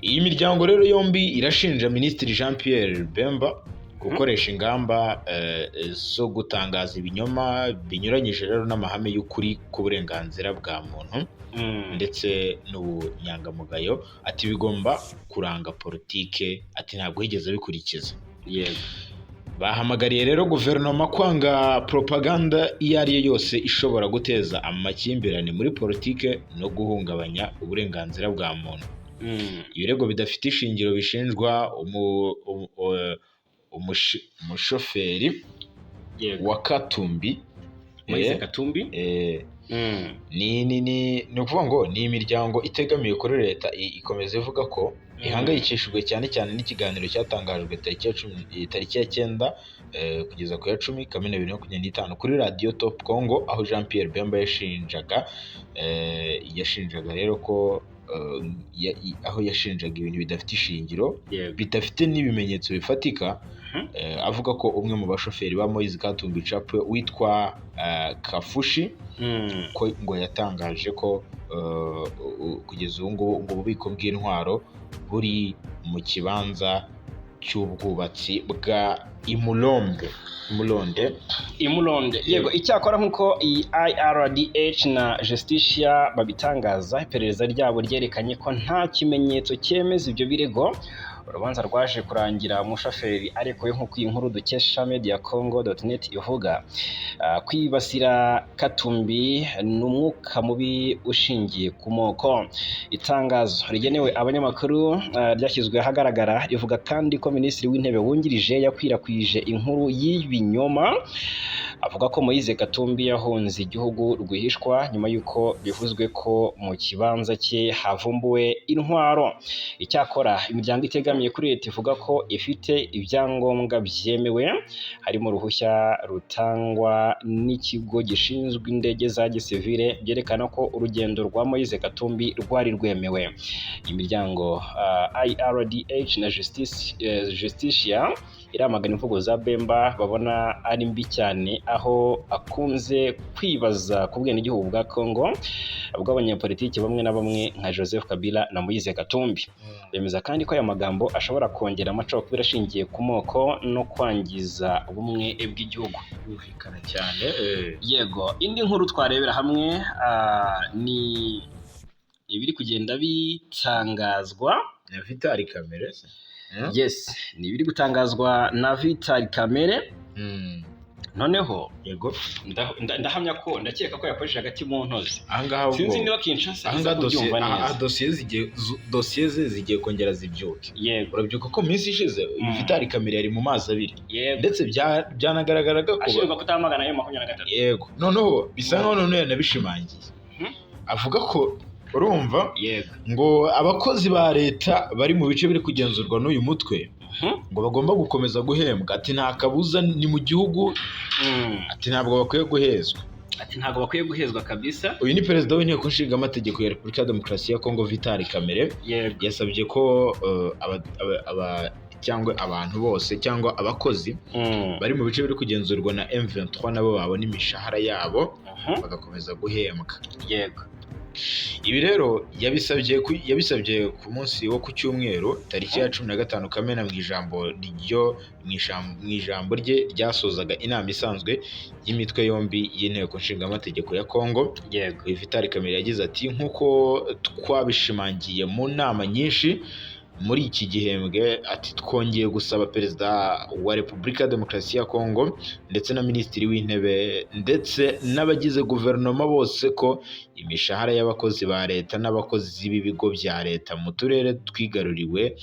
Iyi miryango rero yombi irashinja minisitiri Jean Pierre Bemba gukoresha ingamba zo gutangaza ibinyoma binyuranyije rero n'amahame y'ukuri k'uburenganzira bwa muntu ndetse n'ubunyangamugayo, ati bigomba kuranga politike, ati ntabwo yigeze abikurikiza. Bahamagariye rero guverinoma kwanga propaganda iyo ari yo yose ishobora guteza amakimbirane muri politike no guhungabanya uburenganzira bwa muntu. Ibirego bidafite ishingiro bishinjwa umushoferi wa Katumbi. Moise Katumbi. Ni ukuvuga ngo ni imiryango itegamiye kuri leta ikomeza ivuga ko ihangayikishijwe cyane cyane n'ikiganiro cyatangajwe tariki ya 9 kugeza ku ya 10 Kamena 2025 kuri radiyo Top Congo, aho Jean Pierre Bemba yashinjaga rero ko aho yashinjaga ibintu bidafite ishingiro, bidafite n'ibimenyetso bifatika, avuga ko umwe mu bashoferi ba Moise Katumbi Chapwe witwa Kafushi ko ngo yatangaje ko kugeza ubu ngubu ngo ububiko bw'intwaro buri mu kibanza cy'ubwubatsi bwa Imulombe, Imulonde. Imulonde, yego. Icyakora nk'uko iyi IRDH na Justitia babitangaza, iperereza ryabo ryerekanye ko nta kimenyetso cyemeza ibyo birego. Urubanza rwaje kurangira umushoferi arekuwe, nk'uko iyi nkuru dukesha mediacongo.net ivuga. Kwibasira Katumbi ni umwuka mubi ushingiye ku moko. Itangazo rigenewe abanyamakuru ryashyizwe ahagaragara rivuga kandi ko minisitiri w'intebe wungirije yakwirakwije inkuru y'ibinyoma avuga ko Moise Katumbi yahunze igihugu rwihishwa nyuma y'uko bivuzwe ko mu kibanza cye havumbuwe intwaro. Icyakora imiryango itegamiye kuri leta ivuga ko ifite ibyangombwa byemewe, harimo uruhushya rutangwa n'ikigo gishinzwe indege za gisivile, byerekana ko urugendo rwa Moise Katumbi rwari rwemewe. Imiryango IRDH na Justitia iramagana imvugo za Bemba babona ari mbi cyane, aho akunze kwibaza ku bwenegihugu bwa Congo bw'abanyapolitiki bamwe na bamwe nka Joseph Kabila na Moise Katumbi. Bemeza kandi ko aya magambo ashobora kongera amacakubiri ashingiye ku moko no kwangiza ubumwe bw'igihugu. Birumvikana cyane. Yego, indi nkuru twarebera hamwe ni ibiri kugenda bitangazwa Na Vital Kamerhe se? Yes, ni ibiri gutangazwa na Vital Kamerhe. Noneho ndahamya ko, ndakeka ko yakoresheje agati mu ntozi. Ahangaha ubwo Sinzi niba Kinshasa iza ahangaha dosiye kubyumva aha neza. Dosiye ze zigiye kongera zibyuke. Urabyuka ko mu minsi ishize Vital Kamerhe yari mu mazi abiri, ndetse byanagaragaraga ko Ashinjwa kutamagana ayo 23. Yego, noneho bisa nkaho noneho yanabishimangiye, avuga ko, urumva, ngo abakozi ba leta bari mu bice biri kugenzurwa n'uyu mutwe ngo bagomba gukomeza guhembwa, ati nta kabuza ni mu gihugu, ati ntabwo bakwiye guhezwa. Ati ntabwo bakwiye guhezwa kabisa. Uyu ni perezida w'inteko nshingamategeko ya Repubulika ya Demokarasi ya Kongo, Vital Kamerhe, yasabye ko cyangwa abantu bose cyangwa abakozi bari mu bice biri kugenzurwa na M23 nabo babona imishahara yabo, bagakomeza guhembwa. Ibi rero yabisabye ku munsi wo ku cyumweru tariki ya 15 Kamena mu ijambo ryo mu ijambo rye ryasozaga inama isanzwe y'imitwe yombi y'inteko nshingamategeko ya Kongo. Vital Kamerhe yagize ati: "Nk'uko twabishimangiye mu nama nyinshi Muri iki gihembwe, ati twongeye gusaba Perezida wa Repubulika ya Demokarasi ya Kongo ndetse na Minisitiri w'Intebe ndetse n'abagize guverinoma bose ko imishahara y'abakozi ba leta n'abakozi b'ibigo bya leta mu turere twigaruriwe,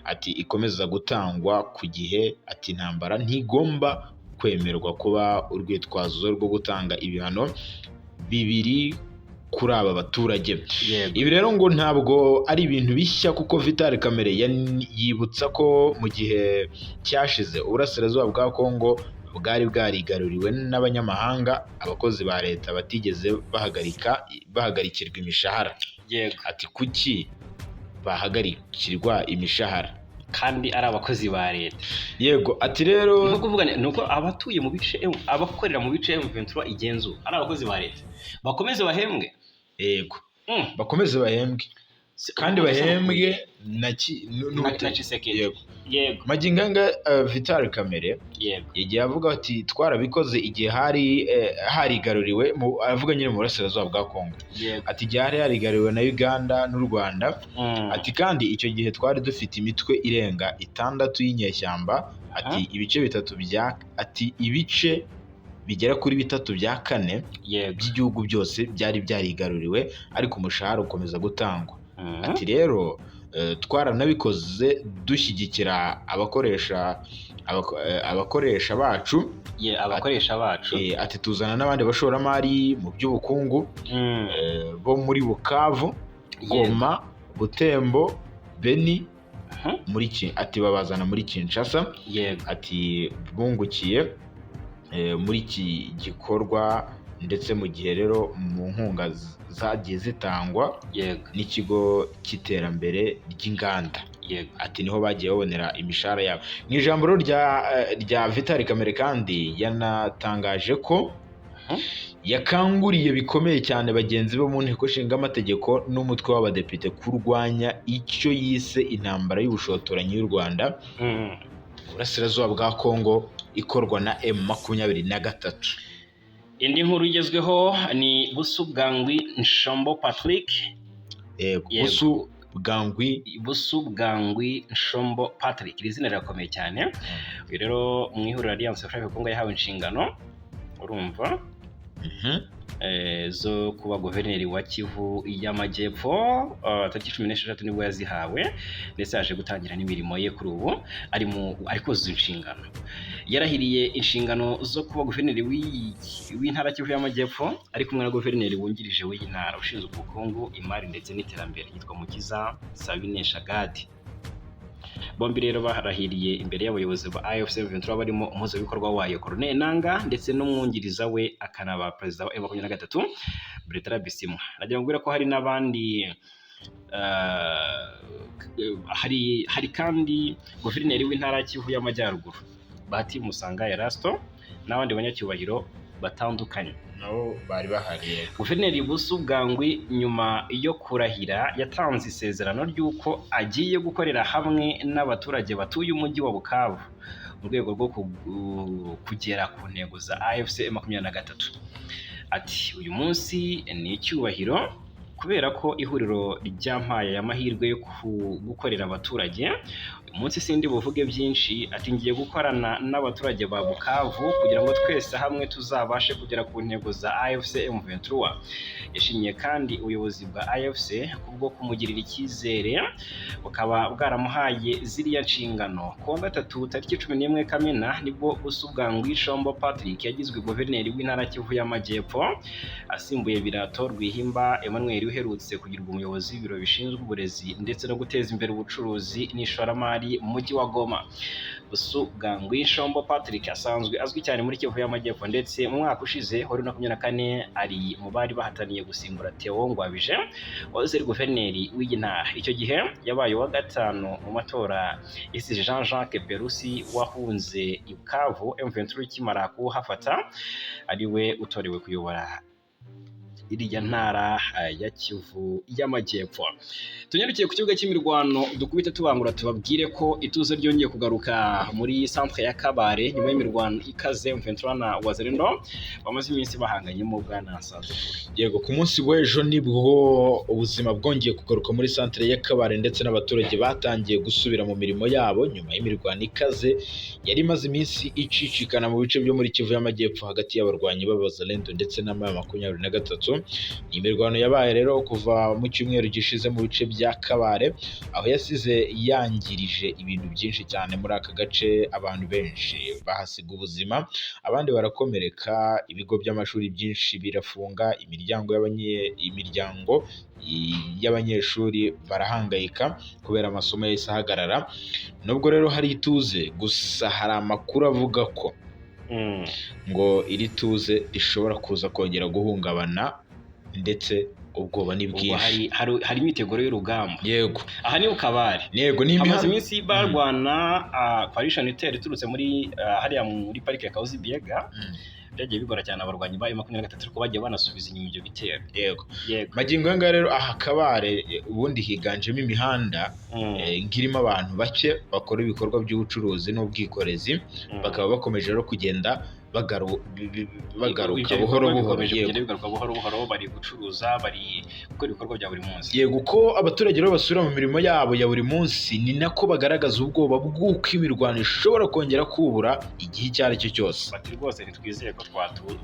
ati ikomeza gutangwa ku gihe. Ati intambara ntigomba kwemerwa kuba urwitwazo rwo gutanga ibihano bibiri kuri aba baturage. Ibi rero ngo ntabwo ari ibintu bishya, kuko Vital Kamerhe yibutsa ko mu gihe cyashize uburasirazuba bwa Kongo bwari bwarigaruriwe n'abanyamahanga, abakozi ba leta batigeze bahagarikirwa imishahara. Ati kuki bahagarikirwa imishahara kandi ari abakozi ba leta? Yego, ati rero Ni ukuvuga ni uko abatuye mu bice, abakorera mu bice M23 igenzura, ari abakozi ba leta, bakomeze bahembwe. Yego, bakomeze bahembwe kandi bahembwe na na Tshisekedi. Yego. Yego. Magingo anga Vital Kamerhe yagiye avuga ati twarabikoze igihe hari harigaruriwe, avuga nyine mu burasirazuba bwa Kongo. Ati igihe hari harigaruriwe na Uganda n'u Rwanda. Ati kandi icyo gihe twari dufite imitwe irenga 6 y'inyeshyamba. Ati ibice bitatu bya, ati ibice bigera kuri 3/4 by'igihugu byose byari byarigaruriwe, ariko umushahara ukomeza gutangwa. Ati rero twaranabikoze dushyigikira abakoresha bacu. Abakoresha bacu. Ati tuzana n'abandi bashoramari mu by'ubukungu bo muri Bukavu, Goma, Butembo, Beni, muri ati babazana muri Kinshasa. Ati bungukiye muri iki gikorwa, ndetse mu gihe rero mu nkunga zagiye zitangwa n'ikigo cy'iterambere ry'inganda. Ati niho bagiye babonera imishahara yabo. Mu ijambo rero rya Vital Kamerhe kandi yanatangaje ko yakanguriye bikomeye cyane bagenzi be mu nteko ishinga amategeko n'umutwe w'abadepite kurwanya icyo yise intambara y'ubushotoranyi y'u Rwanda mu burasirazuba bwa Kongo ikorwa na M23. Indi nkuru igezweho ni Busubwangwi Nshombo Patrick. Yego. Yego. Busu Bwangwi. Busubwangwi Nshombo Patrick, iri zina rirakomeye cyane. Uyu rero mu ihuriro Alliance Fleuve Congo yahawe inshingano, urumva, zo kuba guverineri wa Kivu y'Amajyepfo. Tariki 16 nibwo yazihawe, ndetse yaje gutangira n'imirimo ye. Kuri ubu ari kuzuza inshingano. Yarahiriye inshingano zo kuba guverineri w'intara Kivu y'Amajyepfo ari kumwe na guverineri wungirije w'iyi ntara ushinzwe ubukungu, imari ndetse n'iterambere, yitwa Mukiza Sabine Shagadi. Bombi rero barahiriye imbere y'abayobozi ba AFC M23 barimo umuhuzabikorwa wayo Corneille Nanga ndetse n'umwungiriza we akanaba perezida wa M23, Bertrand Bisimwa. Nagira ngo mbwire ko hari n'abandi, hari kandi guverineri w'intara ya Kivu y'Amajyaruguru, Bahati Musanga Erasto, n'abandi banyacyubahiro batandukanye. Nabo bari bahari, yego. Guverineri Busubwangwi nyuma yo kurahira yatanze isezerano ry'uko agiye gukorera hamwe n'abaturage batuye umujyi wa Bukavu mu rwego rwo kugera ku ntego za AFC 23. Ati uyu munsi ni icyubahiro kubera ko ihuriro ryampaye aya mahirwe yo gukorera abaturage. Uyu munsi sindi buvuge byinshi. Ati ngiye gukorana n'abaturage ba Bukavu kugira ngo twese hamwe tuzabashe kugera ku ntego za AFC M23. Yashimiye kandi ubuyobozi bwa AFC kubwo kumugirira icyizere bukaba bwaramuhaye ziriya nshingano. Ku wa gatatu tariki 11 Kamena nibwo Busubwangwi Shombo Patrick yagizwe guverineri w'intara Kivu y'Amajyepfo, asimbuye Birato Rwihimba Emmanuel uherutse kugirwa umuyobozi w'ibiro bishinzwe uburezi ndetse no guteza imbere ubucuruzi n'ishoramari mu mujyi wa Goma. Busubwangwi Shombo Patrick asanzwe azwi cyane muri Kivu y'Amajyepfo, ndetse mu mwaka ushize wa 2024 ari mu bari bahataniye gusimbura Theo Ngwabije wahoze ari guverineri w'iyi ntara. Icyo gihe yabaye uwa gatanu mu matora yasize Jean Jacques Perusi wahunze i Bukavu M23 ikimara kuhafata, ari we utorewe kuyobora iriya ntara ya Kivu y'Amajyepfo. Tunyarukiye ku kibuga cy'imirwano, dukubite tubangura, tubabwire ko ituze ryongeye kugaruka muri centre ya Kabare nyuma y'imirwano ikaze M23 na Wazalendo bamaze iminsi bahanganyemo, bwana Nsanzukuru. Yego, ku munsi w'ejo nibwo ubuzima bwongeye kugaruka muri centre ya Kabare, ndetse n'abaturage batangiye gusubira mu mirimo yabo nyuma y'imirwano ikaze yari imaze iminsi icicikana mu bice byo muri Kivu y'Amajyepfo hagati y'abarwanyi b'Abazalendo ndetse na M23. Ni imirwano yabaye rero kuva mu cyumweru gishize mu bice bya Kabare, aho yasize yangirije ibintu byinshi cyane muri aka gace. Abantu benshi bahasiga ubuzima, abandi barakomereka, ibigo by'amashuri byinshi birafunga imiryango, imiryango y'abanyeshuri barahangayika kubera amasomo yahise ahagarara. Nubwo rero hari ituze, gusa hari amakuru avuga ko ngo iri tuze rishobora kuza kongera guhungabana, ndetse ubwoba ni Ubwo bwinshi. Hari imyiteguro y'urugamba. Aha ni Kabare. Yego, ni Hamaze imihanda iminsi barwana, coalition itera iturutse muri hariya muri parike ya Kahuzi Biega. Byagiye bigora cyane abarwanyi ba M23, ariko bagiye banasubiza inyuma ibyo bitero. Magingo aya ngaya rero, aha Kabare ubundi higanjemo imihanda ngirimo abantu bake bakora ibikorwa by'ubucuruzi n'ubwikorezi, bakaba bakomeje rero kugenda bagaruka Ibyo buhoro bikorwa buhoro. Bikomeje kugenda bigaruka buhoro buhoro, bari gucuruza, bari gukora ibikorwa bya buri munsi. Yego, uko abaturage rero basubira mu mirimo yabo ya buri munsi, ni nako bagaragaza ubwoba bw'uko imirwano ishobora kongera kubura igihe icyo ari cyo cyose. Bati rwose ntitwizeye ko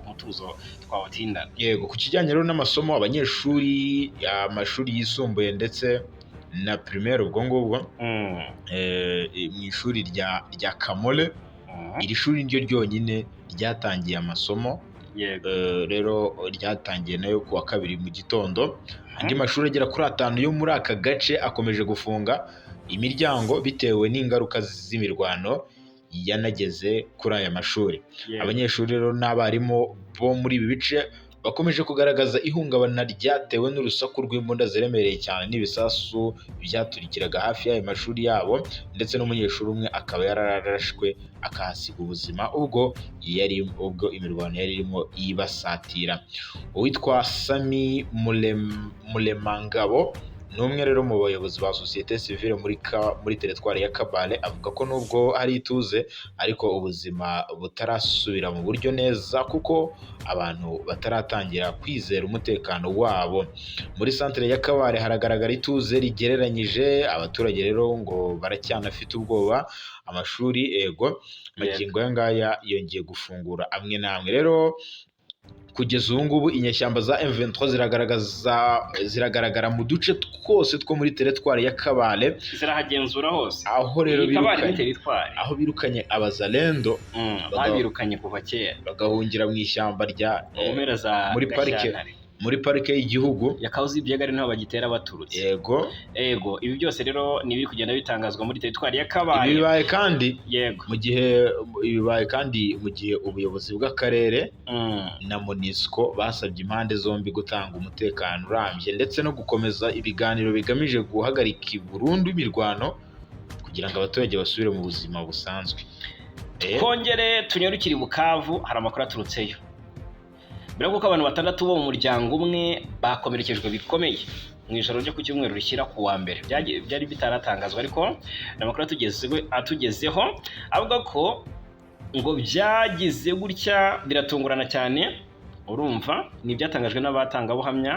umutuzo twawutindana. Yego, ku kijyanye rero n'amasomo, abanyeshuri, amashuri yisumbuye ndetse na primaire, ubwo ngubwo mu ishuri rya Kamole, iri shuri niryo ryonyine ryatangiye amasomo. Rero ryatangiye nayo ku wa kabiri mu gitondo. Andi mashuri agera kuri atanu yo muri aka gace akomeje gufunga imiryango bitewe n'ingaruka z'imirwano yanageze kuri aya mashuri. Abanyeshuri rero n'abarimu bo muri ibi bice bakomeje kugaragaza ihungabana ryatewe n'urusaku rw'imbunda ziremereye cyane n'ibisasu byaturikiraga hafi y'ayo mashuri yabo, ndetse n'umunyeshuri umwe akaba yararashwe akahasiga ubuzima ubwo imirwano yari irimo ibasatira. Uwitwa Sami Mulemangabo ni umwe rero mu bayobozi ba sosiyete sivile muri teritwari ya Kabale, avuga ko nubwo hari ituze ariko ubuzima butarasubira mu buryo neza, kuko abantu bataratangira kwizera umutekano wabo. Muri santere ya Kabare haragaragara ituze rigereranyije, abaturage rero ngo baracyanafite ubwoba. Amashuri, ego, magingo aya ngaya yongeye gufungura amwe n'amwe. Rero kugeza ubu ngubu inyeshyamba za M23 ziragaragara mu duce twose two muri teritwari ya Kabale. Zirahagenzura hose. Aho rero Iyi Kabare ni birukanye teritwari. Aho birukanye Abazalendo Babirukanye kuva kera. bagahungira mu ishyamba rya Mu mpera za muri parike. Gashyantare. Muri parike y'igihugu ya Kahuzi Biega, ari naho bagitera baturutse. Yego, ibi byose rero ni ibiri kugenda bitangazwa muri teritwari ya Ibi Kabare. bibaye kandi mu gihe ibi bibaye kandi mu gihe ubuyobozi bw'akarere na MONUSCO basabye impande zombi gutanga umutekano urambye ndetse no gukomeza ibiganiro bigamije guhagarika burundu imirwano kugira ngo abaturage basubire mu buzima busanzwe. Twongere tunyarukire i Bukavu, hari amakuru aturutseyo. Mbere y'uko abantu batandatu bo mu muryango umwe bakomerekejwe bikomeye mu ijoro ryo ku cyumweru rishyira ku wa mbere. Byari bitaratangazwa, ariko ni amakuru atugezeho avuga ko ngo byagize gutya biratungurana cyane. Urumva, ni ibyatangajwe n'abatangabuhamya,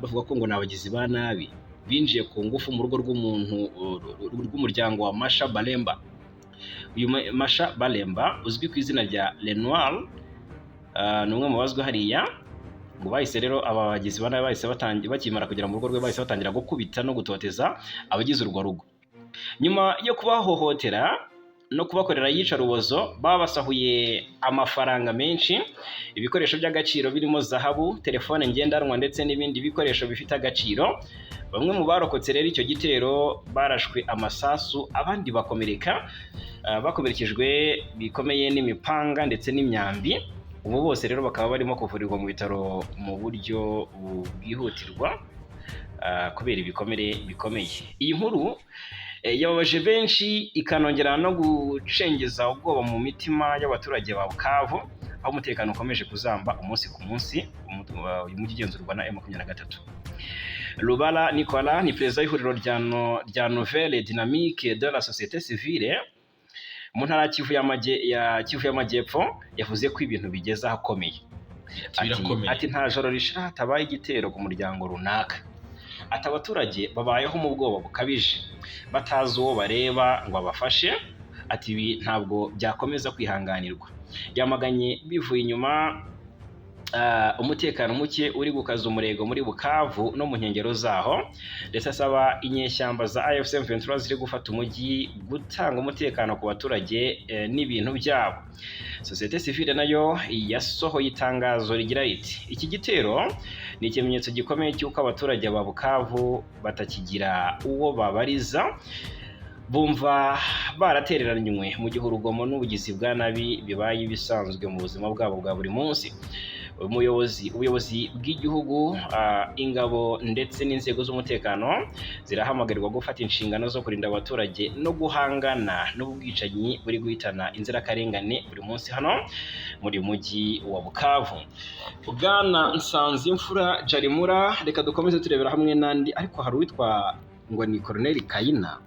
bavuga ko ngo ni abagizi ba nabi binjiye ku ngufu mu rugo rw'umuntu, rw'umuryango wa Masha Balemba. Uyu Masha Balemba uzwi ku izina rya Lenoir, ni umwe mu bazwi hariya. Ngo bahise rero, aba bagizi ba nabi bahise batangira, bakimara kugera mu rugo rwe bahise batangira gukubita no gutoteza abagize urwo rugo. Nyuma yo kubahohotera no kubakorera iyicarubozo, babasahuye amafaranga menshi, ibikoresho by'agaciro birimo zahabu, telefone ngendanwa ndetse n'ibindi bikoresho bifite agaciro. Bamwe mu barokotse rero icyo gitero barashwe amasasu, abandi bakomereka, bakomerekejwe bikomeye n'imipanga ndetse n'imyambi. Ubu bose rero bakaba barimo kuvurirwa mu bitaro mu buryo bwihutirwa kubera ibikomere bikomeye. Iyi nkuru yababaje benshi, ikanongera no gucengeza ubwoba mu mitima y'abaturage ba Bukavu, aho umutekano ukomeje kuzamba umunsi ku munsi. Uyu mujyi ugenzurwa na M23. Rubara Nicolas ni perezida w'ihuriro rya, no, rya Nouvelle Dynamique de la Société Civile mu ntara ya Kivu y'Amajyepfo, yavuze ko ibintu bigeze ahakomeye. Ati, birakomeye. Ati nta joro rishira hatabaye igitero ku muryango runaka. Ati abaturage babayeho mu bwoba bukabije, batazi uwo bareba ngo abafashe. Ati ibi ntabwo byakomeza kwihanganirwa. Yamaganye bivuye inyuma umutekano muke uri gukaza umurego muri Bukavu no mu nkengero zaho, ndetse asaba inyeshyamba za AFC M23 ziri gufata umujyi gutanga umutekano ku baturage n'ibintu byabo. Sosiyete sivile nayo yasohoye itangazo rigira riti: "Iki gitero ni ikimenyetso gikomeye cy'uko abaturage ba Bukavu batakigira uwo babariza, bumva baratereranywe mu gihe urugomo n'ubugizi bwa nabi bibaye ibisanzwe mu buzima bwabo bwa buri munsi. Ubuyobozi bw'igihugu, ingabo ndetse n'inzego z'umutekano zirahamagarirwa gufata inshingano zo kurinda abaturage no guhangana n'ubwicanyi buri guhitana inzirakarengane buri munsi hano muri mujyi wa Bukavu." Bwana Nsanzimfura Jarimura, reka dukomeze turebera hamwe n'andi, ariko hari uwitwa ngo ni Colonel Kayina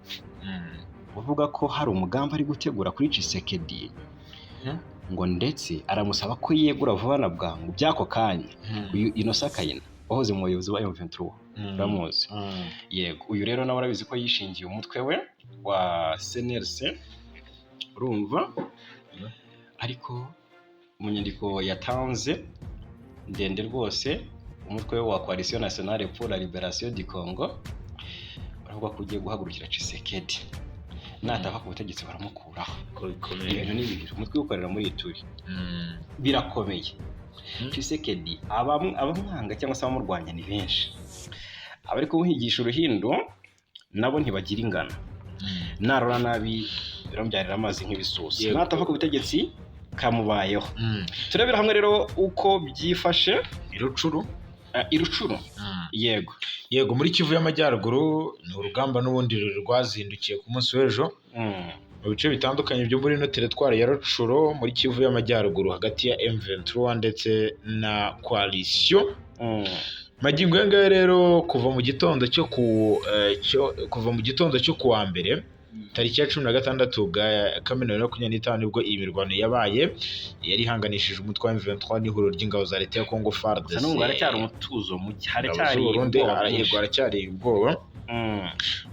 uvuga ko hari umugambi ari gutegura kuri Tshisekedi, ngo ndetse aramusaba ko yegura vuba na bwangu by'ako kanya. Uyu Innocent Kayina wahoze mu bayobozi ba M23, uramuzi? Yego, uyu rero nawe urabizi ko yishingiye umutwe we wa CNRC, urumva? Ariko mu nyandiko yatanze ndende rwose, umutwe we wa Coalition Nationale pour la Libération du Congo uravuga ko ugiye guhagurukira Tshisekedi, natava ku butegetsi baramukuraho. Ko bikomeye. Ibintu ni bibiri, umutwe ukorera muri Ituri. Birakomeye. Tshisekedi abamwanga cyangwa se abamurwanya ni benshi, abari kumuhigisha uruhindo nabo ntibagira ingano. Narora nabi biramubyarira amazi nk'ibisusa. Natava ku butegetsi kamubayeho. Turebera hamwe rero uko byifashe I Rucuru. I Rucuru, yego. Yego, muri Kivu y'Amajyaruguru ni urugamba n'ubundi rwazindukiye ku munsi w'ejo mu bice bitandukanye byo muri ino teritwari ya Rucuro muri Kivu y'Amajyaruguru, hagati ya M23 ndetse na coalition. Magingo aya ngaya rero, kuva mu gitondo cyo ku wa mbere tariki ya 16 bwa Kamena 2025, nibwo iyi mirwano yabaye, yari ihanganishije umutwe wa M23 n'ihuriro ry'ingabo za leta ya Congo FARDC. Gusa n'ubu haracyari umutuzo muke, Ingabo haracyari z'Uburundi ubwoba yego, bwinshi. haracyari ubwoba.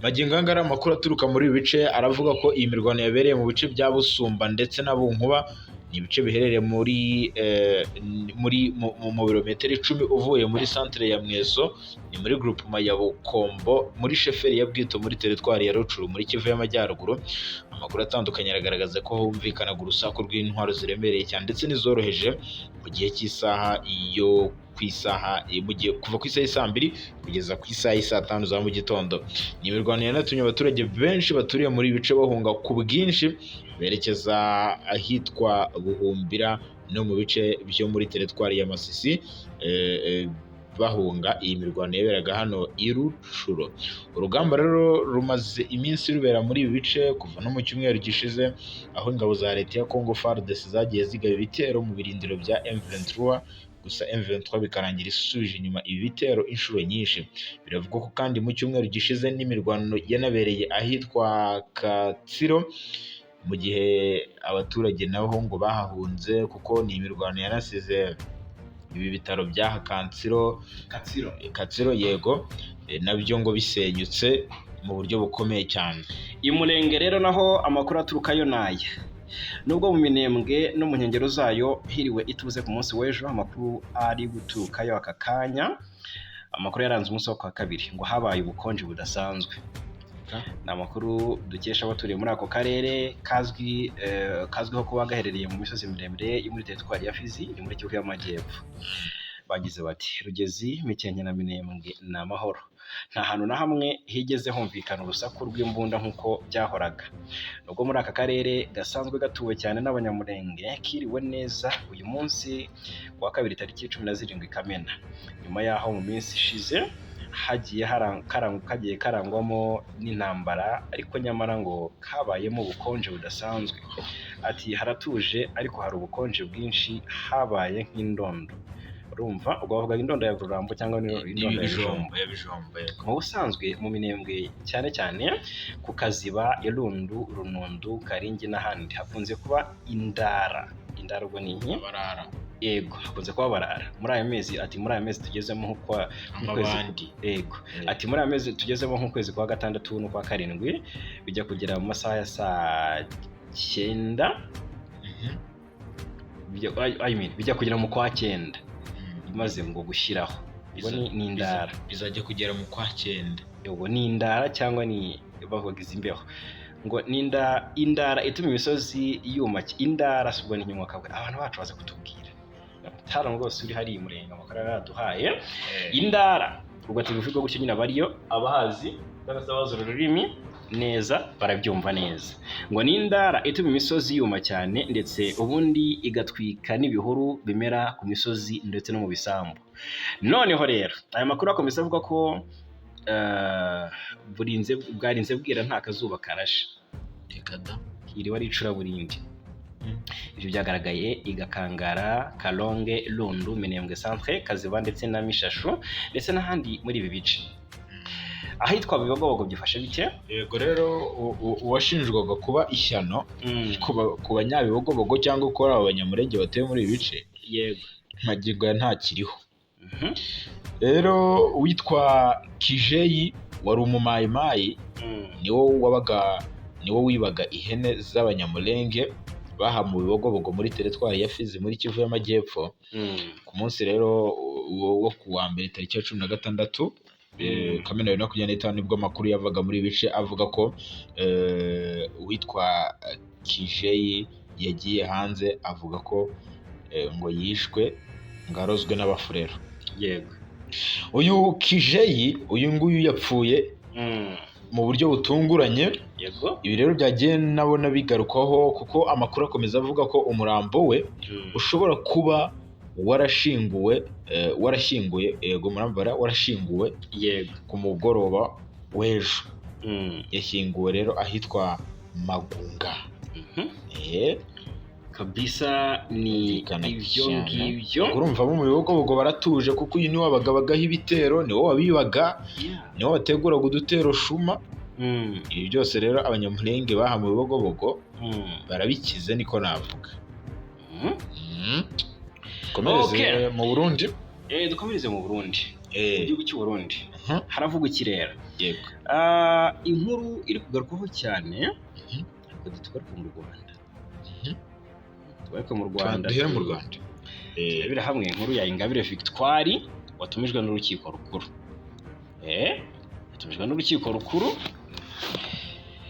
Magingo aya ngaya amakuru aturuka muri ibi bice aravuga ko iyi mirwano yabereye mu bice bya Busumba ndetse na Bunkuba, ni ibice biherereye muri mu birometero 10 uvuye muri santere ya Mweso, ni muri groupement ya Bukombo muri sheferi ya Bwito muri teritwari ya Rucuru muri Kivu y'Amajyaruguru. Amakuru atandukanye aragaragaza ko humvikanaga urusaku rw'intwaro ziremereye cyane ndetse n'izoroheje mu gihe cy'isaha yo ku isaha mu gihe kuva ku isaha y'i 2:00 kugeza ku isaha y'i 5:00 za mu gitondo. Ni imirwano yanatumye abaturage benshi baturiye muri ibi bice bahunga ku bwinshi, berekeza ahitwa Buhumbira no mu bice byo muri teritwari ya Masisi, bahunga iyi mirwano yaberaga hano i Rucuro. Urugamba rero rumaze iminsi rubera muri ibi bice kuva no mu cyumweru gishize, aho ingabo za leta ya Congo FARDC zagiye zigaba ibitero mu birindiro bya M23, gusa M23 bikarangira isubije inyuma ibi bitero inshuro nyinshi. Biravugwa ko kandi mu cyumweru gishize n'imirwano yanabereye ahitwa Katsiro, mu gihe abaturage nabo ngo bahahunze, kuko ni imirwano yanasize ibi bitaro by'aha Kansiro. Katsiro. Katsiro, yego, nabyo ngo bisenyutse mu buryo bukomeye cyane. I Murenge rero naho amakuru aturukayo naya: nubwo mu Minembwe no mu nkengero zayo hiriwe ituze ku munsi w'ejo, amakuru ari guturukayo aka kanya, amakuru yaranze umunsi wo kwa kabiri, ngo habaye ubukonje budasanzwe. Ni amakuru dukesha abaturiye muri ako karere kazwiho kuba gaherereye mu misozi miremire yo muri teritwari ya Fizi, ni muri Kivu y'Amajyepfo. Bagize bati: "Rugezi, Mikenke na Minembwe ni amahoro, nta hantu na hamwe higeze humvikana urusaku rw'imbunda nk'uko byahoraga." Nubwo muri aka karere gasanzwe gatuwe cyane n'Abanyamurenge kiriwe neza uyu munsi wa kabiri tariki 17 Kamena, nyuma y'aho mu minsi ishize hagiye kagiye karangwamo n'intambara, ariko nyamara ngo kabayemo ubukonje budasanzwe. Ati: "Haratuje ariko hari ubukonje bwinshi, habaye nk'indondo." Urumva, ubwo bavugaga indondo ya Rurambo cyangwa indondo ya Bijombo. Ya Bijombo, yego. Mu busanzwe mu Minembwe, cyane cyane ku Kaziba, Irundu, Runundu, Karingi n'ahandi, hakunze kuba indara. Indara ubwo ni inki? Abarara. Yego, hakunze kuba barara muri aya mezi. Ati muri aya mezi tugezemo nk'ukwezi Amabandi. Yego. Ati muri aya mezi tugezemo, nk'ukwezi kwa gatandatu n'ukwa karindwi, bijya kugera mu masaha ya saa 9, I mean, bijya kugera mu kwa cyenda, imaze ngo gushyiraho. Ubwo ni indara. Bizajya kugera mu kwa cyenda. Ubwo ni indara cyangwa ni bavuga izi mbeho, ngo ni indara ituma imisozi yuma. Indara si ubwo ni inyuma kabwa? Abantu bacu baza kutubwira, mutaramu rwose uri hariya Umurenge, amakuru yaraduhaye. Indara ubwo tubivuga gutyo nyine, abariyo abahazi cyangwa se abazi uru rurimi neza barabyumva neza. Ngo ni indara ituma imisozi yuma cyane, ndetse ubundi igatwika n'ibihuru bimera ku misozi ndetse no mu bisambu. Noneho rero aya makuru akomeza avuga ko burinze bwarinze bwira nta kazuba karashe. Reka da! Iriba ari icuraburindi. Ibyo byagaragaye i Gakangara, Kalonge, Lundu, Minembwe Centre, Kaziba ndetse na Mishashu, ndetse n'ahandi muri ibi bice. Ahitwa Bibogobogo byifashe bite? Yego rero, uwashinjwaga kuba ishyano ku banyabibogobogo cyangwa kuri abo Banyamurenge batuye muri ibi bice, magingo ya ntakiriho. Rero uwitwa Kijeyi wari umumayimayi, niwo wabaga, niwo wibaga ihene z'Abanyamulenge baha mu Bibogobogo muri teritwari ya Fizi muri Kivu y'Amajyepfo. Ku munsi rero wo ku wa mbere, tariki ya 16 Kamena 2025, nibwo amakuru yavaga muri ibi bice avuga ko uwitwa Kijeyi yagiye hanze avuga ko ngo yishwe, ngo arozwe n'Abafurero. Uyu Kijeyi, uyu nguyu yapfuye mu buryo butunguranye. Ibi rero byagiye nabona bigarukwaho, kuko amakuru akomeza avuga ko umurambo we ushobora kuba warashinguwe, warashyinguye, yego, murambara, warashyinguwe ku mugoroba w'ejo. Yashyinguwe rero ahitwa Magunga. Kabisa ni Byumvikana ibyo cyane. ngibyo. Urumva bo mu Bibogobogo baratuje, kuko uyu niwe wabagabagaho ibitero, niwo wabibaga, niwo wateguraga udutero shuma. Ibi byose rero Abanyamulenge baha mu Bibogobogo barabikize, niko navuga. Komereze mu Burundi. Dukomereze mu Burundi, mu gihugu cy'u Burundi. Haravugwa iki rero? Yego. Ah, inkuru iri kugarukwaho cyane, ariko tugaruke mu Rwanda. Tugaruke mu Rwanda. Duhere mu Rwanda. Turebere hamwe inkuru ya Ingabire Victoire watumijwe n'urukiko rukuru. Yatumijwe n'urukiko rukuru.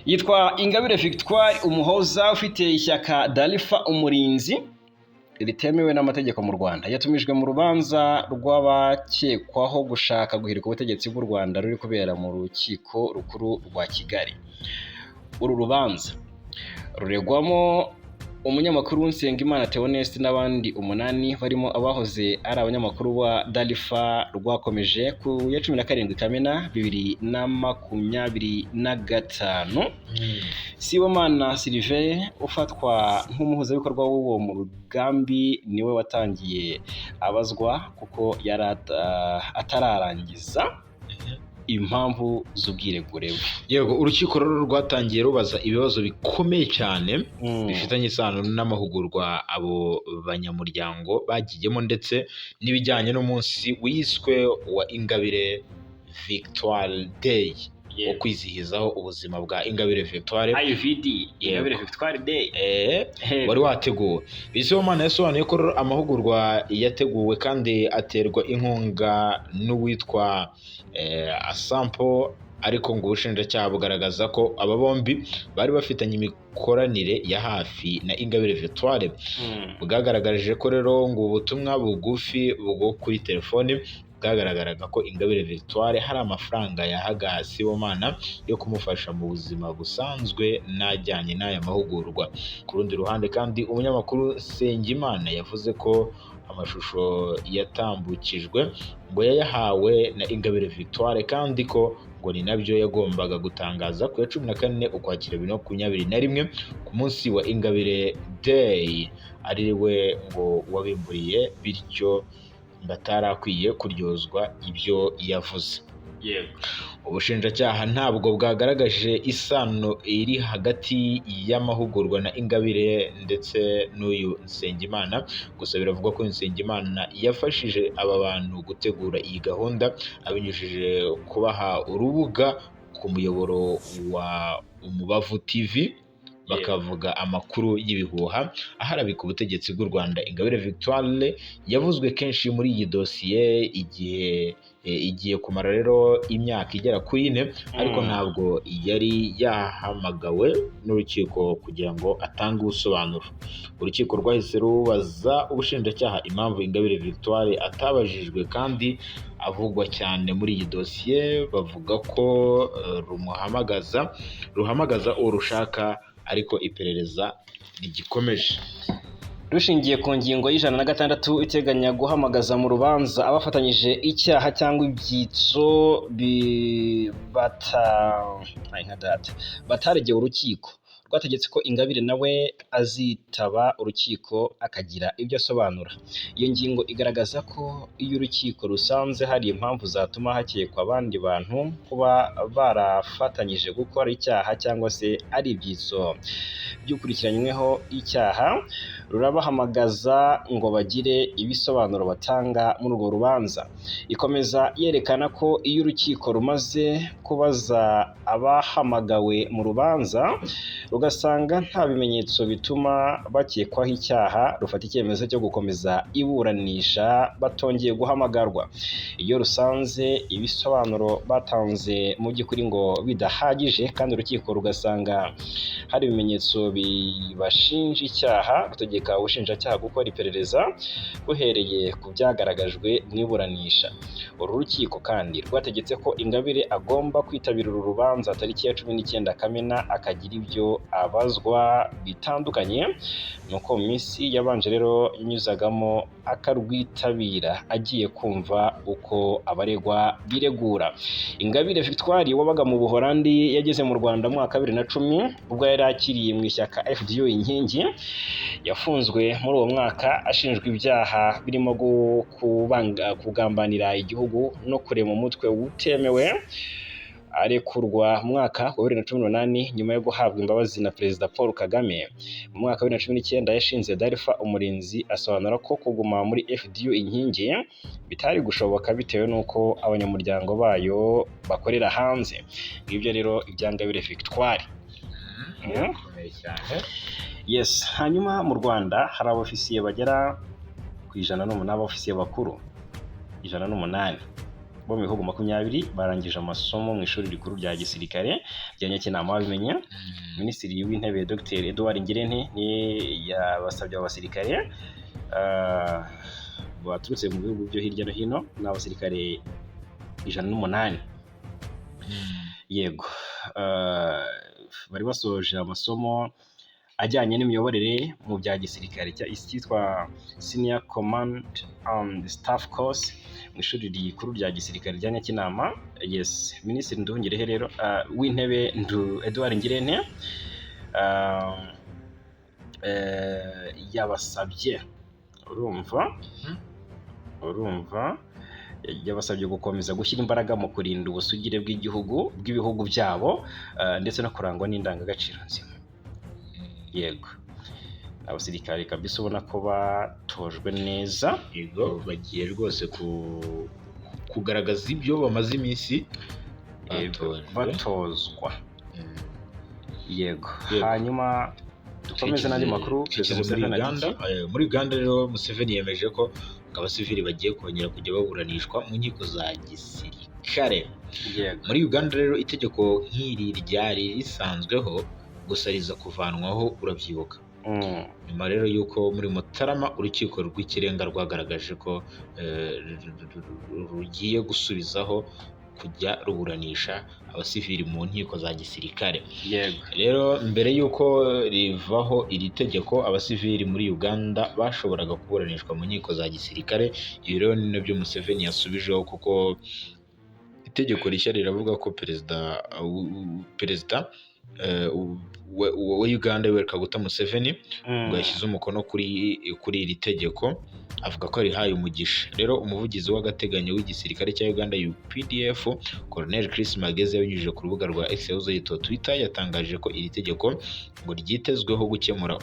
Yitwa Ingabire Victoire Umuhoza, ufite ishyaka Dalifa Umurinzi ritemewe n'amategeko mu Rwanda. Yatumijwe mu rubanza rw'abakekwaho gushaka guhirika ubutegetsi bw'u Rwanda ruri kubera mu rukiko rukuru rwa Kigali. Uru rubanza ruregwamo umunyamakuru Nsengimana Theoneste n'abandi umunani barimo abahoze ari abanyamakuru ba Dalifa. Rwakomeje ku ya 17 Kamena 2025. Sibomana Sylvain, ufatwa nk'umuhuzabikorwa w'uwo mu rugambi, niwe watangiye abazwa, kuko yari atararangiza impamvu z'ubwiregure bwe. Yego, urukiko rero rwatangiye rubaza ibibazo bikomeye cyane bifitanye isano n'amahugurwa abo banyamuryango bagiyemo, ndetse n'ibijyanye n'umunsi wiswe wa Ingabire Victoire Day wo kwizihizaho ubuzima bwa Ingabire Victoire. IVD, Ingabire Victoire Day. Wari wateguwe. Sibomana yasobanuye ko rero amahugurwa yateguwe kandi aterwa inkunga n'uwitwa Asampo, ariko ngo ubushinjacyaha bugaragaza ko aba bombi bari bafitanye imikoranire ya hafi na Ingabire Victoire. Bwagaragarije ko rero ngo ubutumwa bugufi bwo kuri telefoni bwagaragaraga ko Ingabire Victoire hari amafaranga yahaga Sibomana yo kumufasha mu buzima busanzwe n'ajyanye n'aya mahugurwa. Ku rundi ruhande kandi, umunyamakuru Nsengimana yavuze ko amashusho yatambukijwe ngo yayahawe na Ingabire Victoire, kandi ko ngo ni nabyo yagombaga gutangaza ku ya 14 Ukwakira 2021, ku munsi wa Ingabire Day, ari we ngo wabimburiye bityo. ngo atarakwiye kuryozwa ibyo yavuze. Ubushinjacyaha ntabwo bwagaragaje isano iri hagati y'amahugurwa na Ingabire ndetse n'uyu Nsengimana. Gusa biravugwa ko Nsengimana yafashije aba bantu gutegura iyi gahunda abinyujije kubaha urubuga ku muyoboro wa Umubavu TV, bakavuga amakuru y'ibihuha aharabika ubutegetsi bw'u Rwanda. Ingabire Victoire yavuzwe kenshi muri iyi dosiye igihe igiye kumara rero imyaka igera kuri 4, ariko ntabwo yari yahamagawe n'urukiko kugira ngo atange ubusobanuro. Urukiko rwahise rubaza ubushinjacyaha impamvu Ingabire Victoire atabajijwe kandi avugwa cyane muri iyi dosiye, bavuga ko ruhamagaza uwo rushaka, ariko iperereza rigikomeje. Rushingiye ku ngingo y'106 iteganya guhamagaza mu rubanza abafatanyije icyaha cyangwa ibyitso ay, nka data bataregeye, urukiko rwategetse ko Ingabire nawe azitaba urukiko akagira ibyo asobanura. Iyo ngingo igaragaza ko iyo urukiko rusanze hari impamvu zatuma hakekwa abandi bantu kuba barafatanyije gukora icyaha cyangwa se ari ibyitso by'ukurikiranyweho icyaha, rurabahamagaza ngo bagire ibisobanuro batanga muri urwo rubanza. Ikomeza yerekana ko iyo urukiko rumaze kubaza abahamagawe mu rubanza, rugasanga nta bimenyetso bituma bakekwaho icyaha, rufata icyemezo cyo gukomeza iburanisha batongeye guhamagarwa. Iyo rusanze ibisobanuro batanze mu by'ukuri ngo bidahagije, kandi urukiko rugasanga hari ibimenyetso bibashinja icyaha, rutegeka ubushinjacyaha gukora iperereza buhereye ku byagaragajwe mu iburanisha. Uru rukiko kandi rwategetse ko Ingabire agomba kwitabira uru rubanza tariki ya 19 Kamena, akagira ibyo abazwa bitandukanye. Nuko mu minsi yabanje rero yanyuzagamo akarwitabira agiye kumva uko abaregwa biregura. Ingabire Victoire wabaga mu Buholandi yageze mu Rwanda mu mwaka wa 2010, ubwo yari akiriye mu ishyaka FDU Inkingi. Yafunzwe muri uwo mwaka ashinjwa ibyaha birimo kugambanira igihugu no kurema umutwe utemewe. Arekurwa mu mwaka wa 2018 nyuma yo guhabwa imbabazi na Perezida Paul Kagame. Mu mwaka wa 2019 yashinze Dalfa Umurinzi, asobanura ko kuguma muri FDU Inkingi bitari gushoboka bitewe n'uko abanyamuryango bayo bakorera hanze. Ngibyo rero ibya Ingabire Victoire. Birakomeye cyane. Yes, hanyuma mu Rwanda hari abofisiye bagera ku 108, abofisiye bakuru 108 bo mu bihugu 20 barangije amasomo mu ishuri rikuru rya gisirikare rya Nyakinama. Babimenye, Minisitiri w'Intebe Dr Edouard Ngirente ni yabasabye abo basirikare baturutse mu bihugu byo hirya no hino, ni abasirikare 108. Yego, bari basoje amasomo ajyanye n'imiyoborere mu bya gisirikare, icyitwa Senior Command and Staff Course, mu ishuri rikuru rya gisirikare rya Nyakinama. Yes, Minisitiri Nduhungirehe rero, w'Intebe Edouard Ngirente, yabasabye, urumva yabasabye gukomeza gushyira imbaraga mu kurinda ubusugire bw'igihugu, bw'ibihugu byabo, ndetse no kurangwa n'indangagaciro nzima. Yego, abasirikare kabisa ubona ko batojwe neza. Yego, bagiye rwose kugaragaza ibyo bamaze iminsi batojwe. Batozwa. Yego. Yego. Hanyuma dukomeze n'andi makuru. Perezida Twerekeze muri Museveni ati Uganda. iki? Muri Uganda rero Museveni yemeje ko abasivili bagiye kongera kujya baburanishwa mu nkiko za gisirikare. Muri Uganda rero itegeko nk'iri ryari risanzweho, gusa riza kuvanwaho, urabyibuka, nyuma rero y'uko muri Mutarama Urukiko rw'Ikirenga rwagaragaje ko rugiye gusubizaho kujya ruburanisha abasivili mu nkiko za gisirikare. Rero mbere y'uko rivaho iri tegeko, abasivili muri Uganda bashoboraga kuburanishwa mu nkiko za gisirikare. Ibi rero ni nabyo Museveni yasubijeho, kuko itegeko rishya riravuga ko perezida wa Uganda Yoweri Kaguta Museveni ngo yashyize umukono kuri iri tegeko, avuga ko rihaye umugisha. Rero umuvugizi w'agateganyo w'igisirikare cya Uganda UPDF, Colonel Chris Magezi, yabinyujije ku rubuga rwa X yahoze yitwa Twitter, yatangaje ko iri tegeko ngo ryitezweho gukemura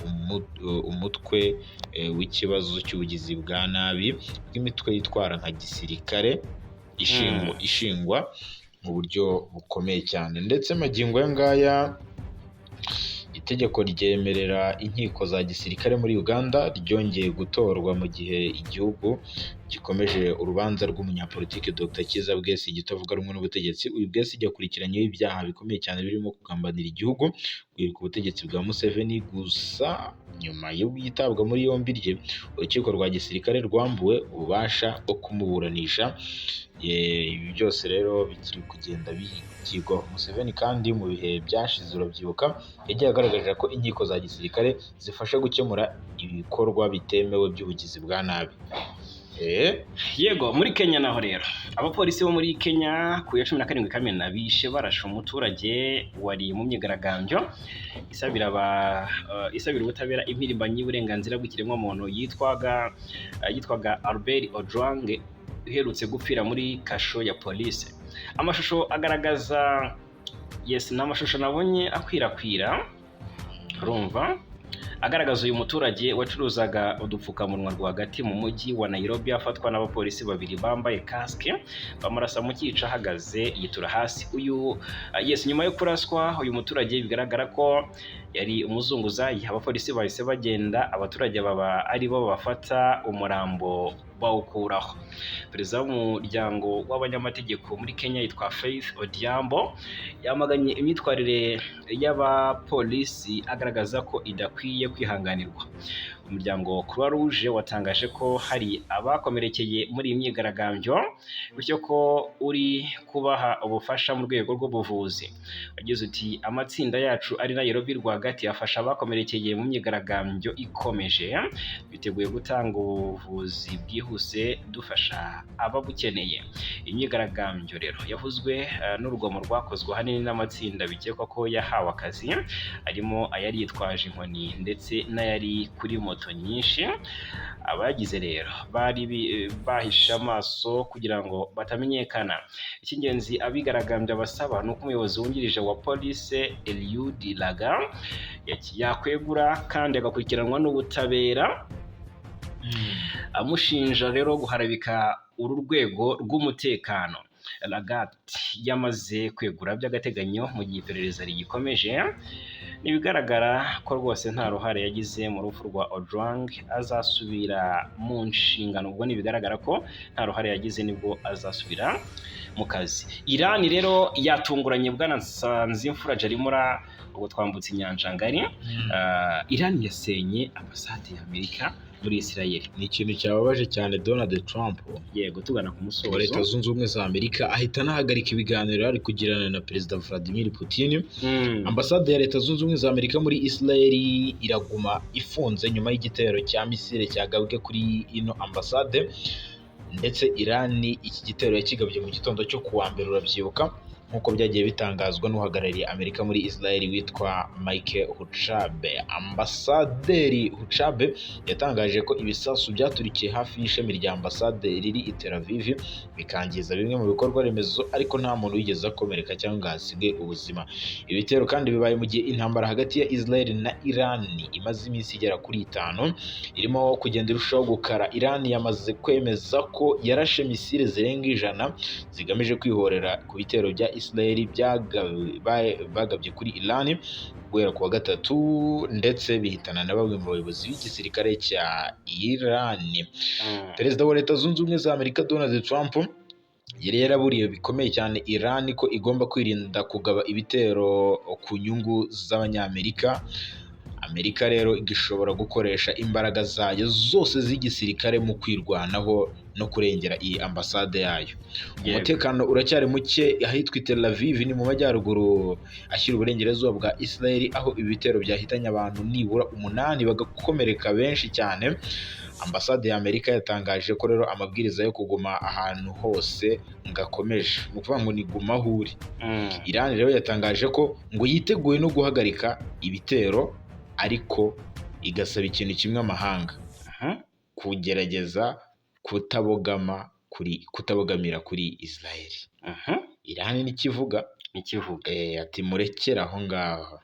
umutwe w'ikibazo cy'ubugizi bwa nabi bw'imitwe yitwara nka gisirikare ishingwa mu buryo bukomeye cyane. Ndetse magingo aya ngaya itegeko ryemerera inkiko za gisirikare muri Uganda ryongeye gutorwa mu gihe igihugu gikomeje urubanza rw'umunyapolitiki Dr Kizza Besigye utavuga rumwe n'ubutegetsi. Uyu Besigye akurikiranyweho ibyaha bikomeye cyane birimo kugambanira igihugu, guhirika ubutegetsi bwa Museveni. Gusa nyuma y'itabwa muri yombi rye, urukiko rwa gisirikare rwambuwe ububasha bwo kumuburanisha. Ibi byose rero bikiri kugenda byigwaho. Museveni kandi mu bihe byashize, urabyibuka, yagiye agaragaza ko inkiko za gisirikare zifasha gukemura ibikorwa bitemewe by'ubugizi bwa nabi. Yego, muri Kenya naho rero abapolisi bo muri Kenya ku ya 17 Kamena bishe barashe umuturage wari mu myigaragambyo isabira ubutabera impirimbanyi y'uburenganzira bw'ikiremwamuntu yitwaga Albert Ojwang, uherutse gupfira muri kasho ya polisi. Amashusho agaragaza, yes, ni amashusho nabonye akwirakwira, urumva, agaragaza uyu muturage wacuruzaga udupfukamunwa rwagati mu mujyi wa Nairobi afatwa n'abapolisi babiri bambaye kasike, bamurasa mu cyica ahagaze, yitura hasi. Uyu, yes, nyuma yo kuraswa uyu muturage bigaragara ko yari umuzunguzayi. Abapolisi bahise bagenda, abaturage baba ari bo bafata umurambo bawukuraho. Perezida w'umuryango w'abanyamategeko muri Kenya yitwa Faith Odhiambo yamaganye imyitwarire y'abapolisi, agaragaza ko idakwiye kwihanganirwa. Umuryango Croix Rouge watangaje ko hari abakomerekeye muri iyi myigaragambyo, bityo ko uri kubaha ubufasha mu rwego rw'ubuvuzi. Wagize uti: "Amatsinda yacu ari Nairobi rwagati afasha abakomerekeye mu myigaragambyo ikomeje. Twiteguye gutanga ubuvuzi bwihuse, dufasha ababukeneye." Imyigaragambyo rero yavuzwe n'urugomo rwakozwe ahanini n'amatsinda bikekwa ko yahawe akazi, harimo ayari yitwaje inkoni ndetse n'ayari kuri moto nyinshi. Abagize rero bari bahishe amaso kugira ngo batamenyekana. Icy'ingenzi abigaragambya basaba ni uko umuyobozi wungirije wa polisi Eliud Lagat yakwegura kandi agakurikiranwa n'ubutabera, amushinja rero guharabika uru rwego rw'umutekano. Lagat yamaze kwegura by'agateganyo mu gihe iperereza rigikomeje. Ntibigaragara ko rwose nta ruhare yagize mu rupfu rwa Ojwang, azasubira mu nshingano. Ubwo ntibigaragara ko nta ruhare yagize, nibwo azasubira mu kazi. Iran rero yatunguranye, bwana Nsanzimfura Jarimura, ubwo twambutse inyanja ngari. Iran yasenye ambasade ya Amerika muri Israel. Ni ikintu cyababaje cyane Donald Trump Yego, tugana ku musozo. wa Leta Zunze Ubumwe za Amerika, ahita anahagarika ibiganiro yari kugirana na Perezida Vladimir Putin. Ambasade ya Leta Zunze Ubumwe za Amerika muri Israel iraguma ifunze nyuma y'igitero cya misile cyagabwe kuri ino ambasade. Ndetse Iran iki gitero yakigabye mu gitondo cyo kuwa mbere, urabyibuka, nk'uko byagiye bitangazwa n'uhagarariye Amerika muri Israel witwa Mike Huckabee. Ambasaderi Huckabee yatangaje ko ibisasu byaturikiye hafi y'ishami rya ambasade riri i Tel Aviv, bikangiza bimwe mu bikorwa remezo, ariko nta muntu wigeze akomereka cyangwa ngo ahasige ubuzima. Ibitero kandi bibaye mu gihe intambara hagati ya Israel na Iran imaze iminsi igera kuri 5 irimo kugenda irushaho gukara. Iran yamaze kwemeza ko yarashe misile zirenga 100 zigamije kwihorera ku bitero bya Israel bagabye kuri Iran guhera ku wa gatatu, ndetse bihitana na bamwe mu bayobozi b'igisirikare cya Iran. Perezida wa Leta Zunze Ubumwe za Amerika Donald Trump yari yaraburiye bikomeye cyane Iran ko igomba kwirinda kugaba ibitero ku nyungu z'Abanyamerika. Amerika rero igishobora gukoresha imbaraga zayo zose z'igisirikare mu kwirwanaho no kurengera iyi ambasade yayo. Umutekano uracyari muke ahitwa i Tel Aviv, ni mu majyaruguru ashyira uburengerazuba bwa Israel, aho ibi bitero byahitanye abantu nibura umunani, bagakomereka benshi cyane. Ambasade ya Amerika yatangaje ko rero amabwiriza yo kuguma ahantu hose ngo akomeje, ni ukuvuga ngo ni guma aho uri. Iran rero yatangaje ko ngo yiteguye no guhagarika ibitero, ariko igasaba ikintu kimwe amahanga: kugerageza kutabogama kuri, kutabogamira kuri Israel. Iran nikivuga. Nikivuga. Ati murekere aho ngaho.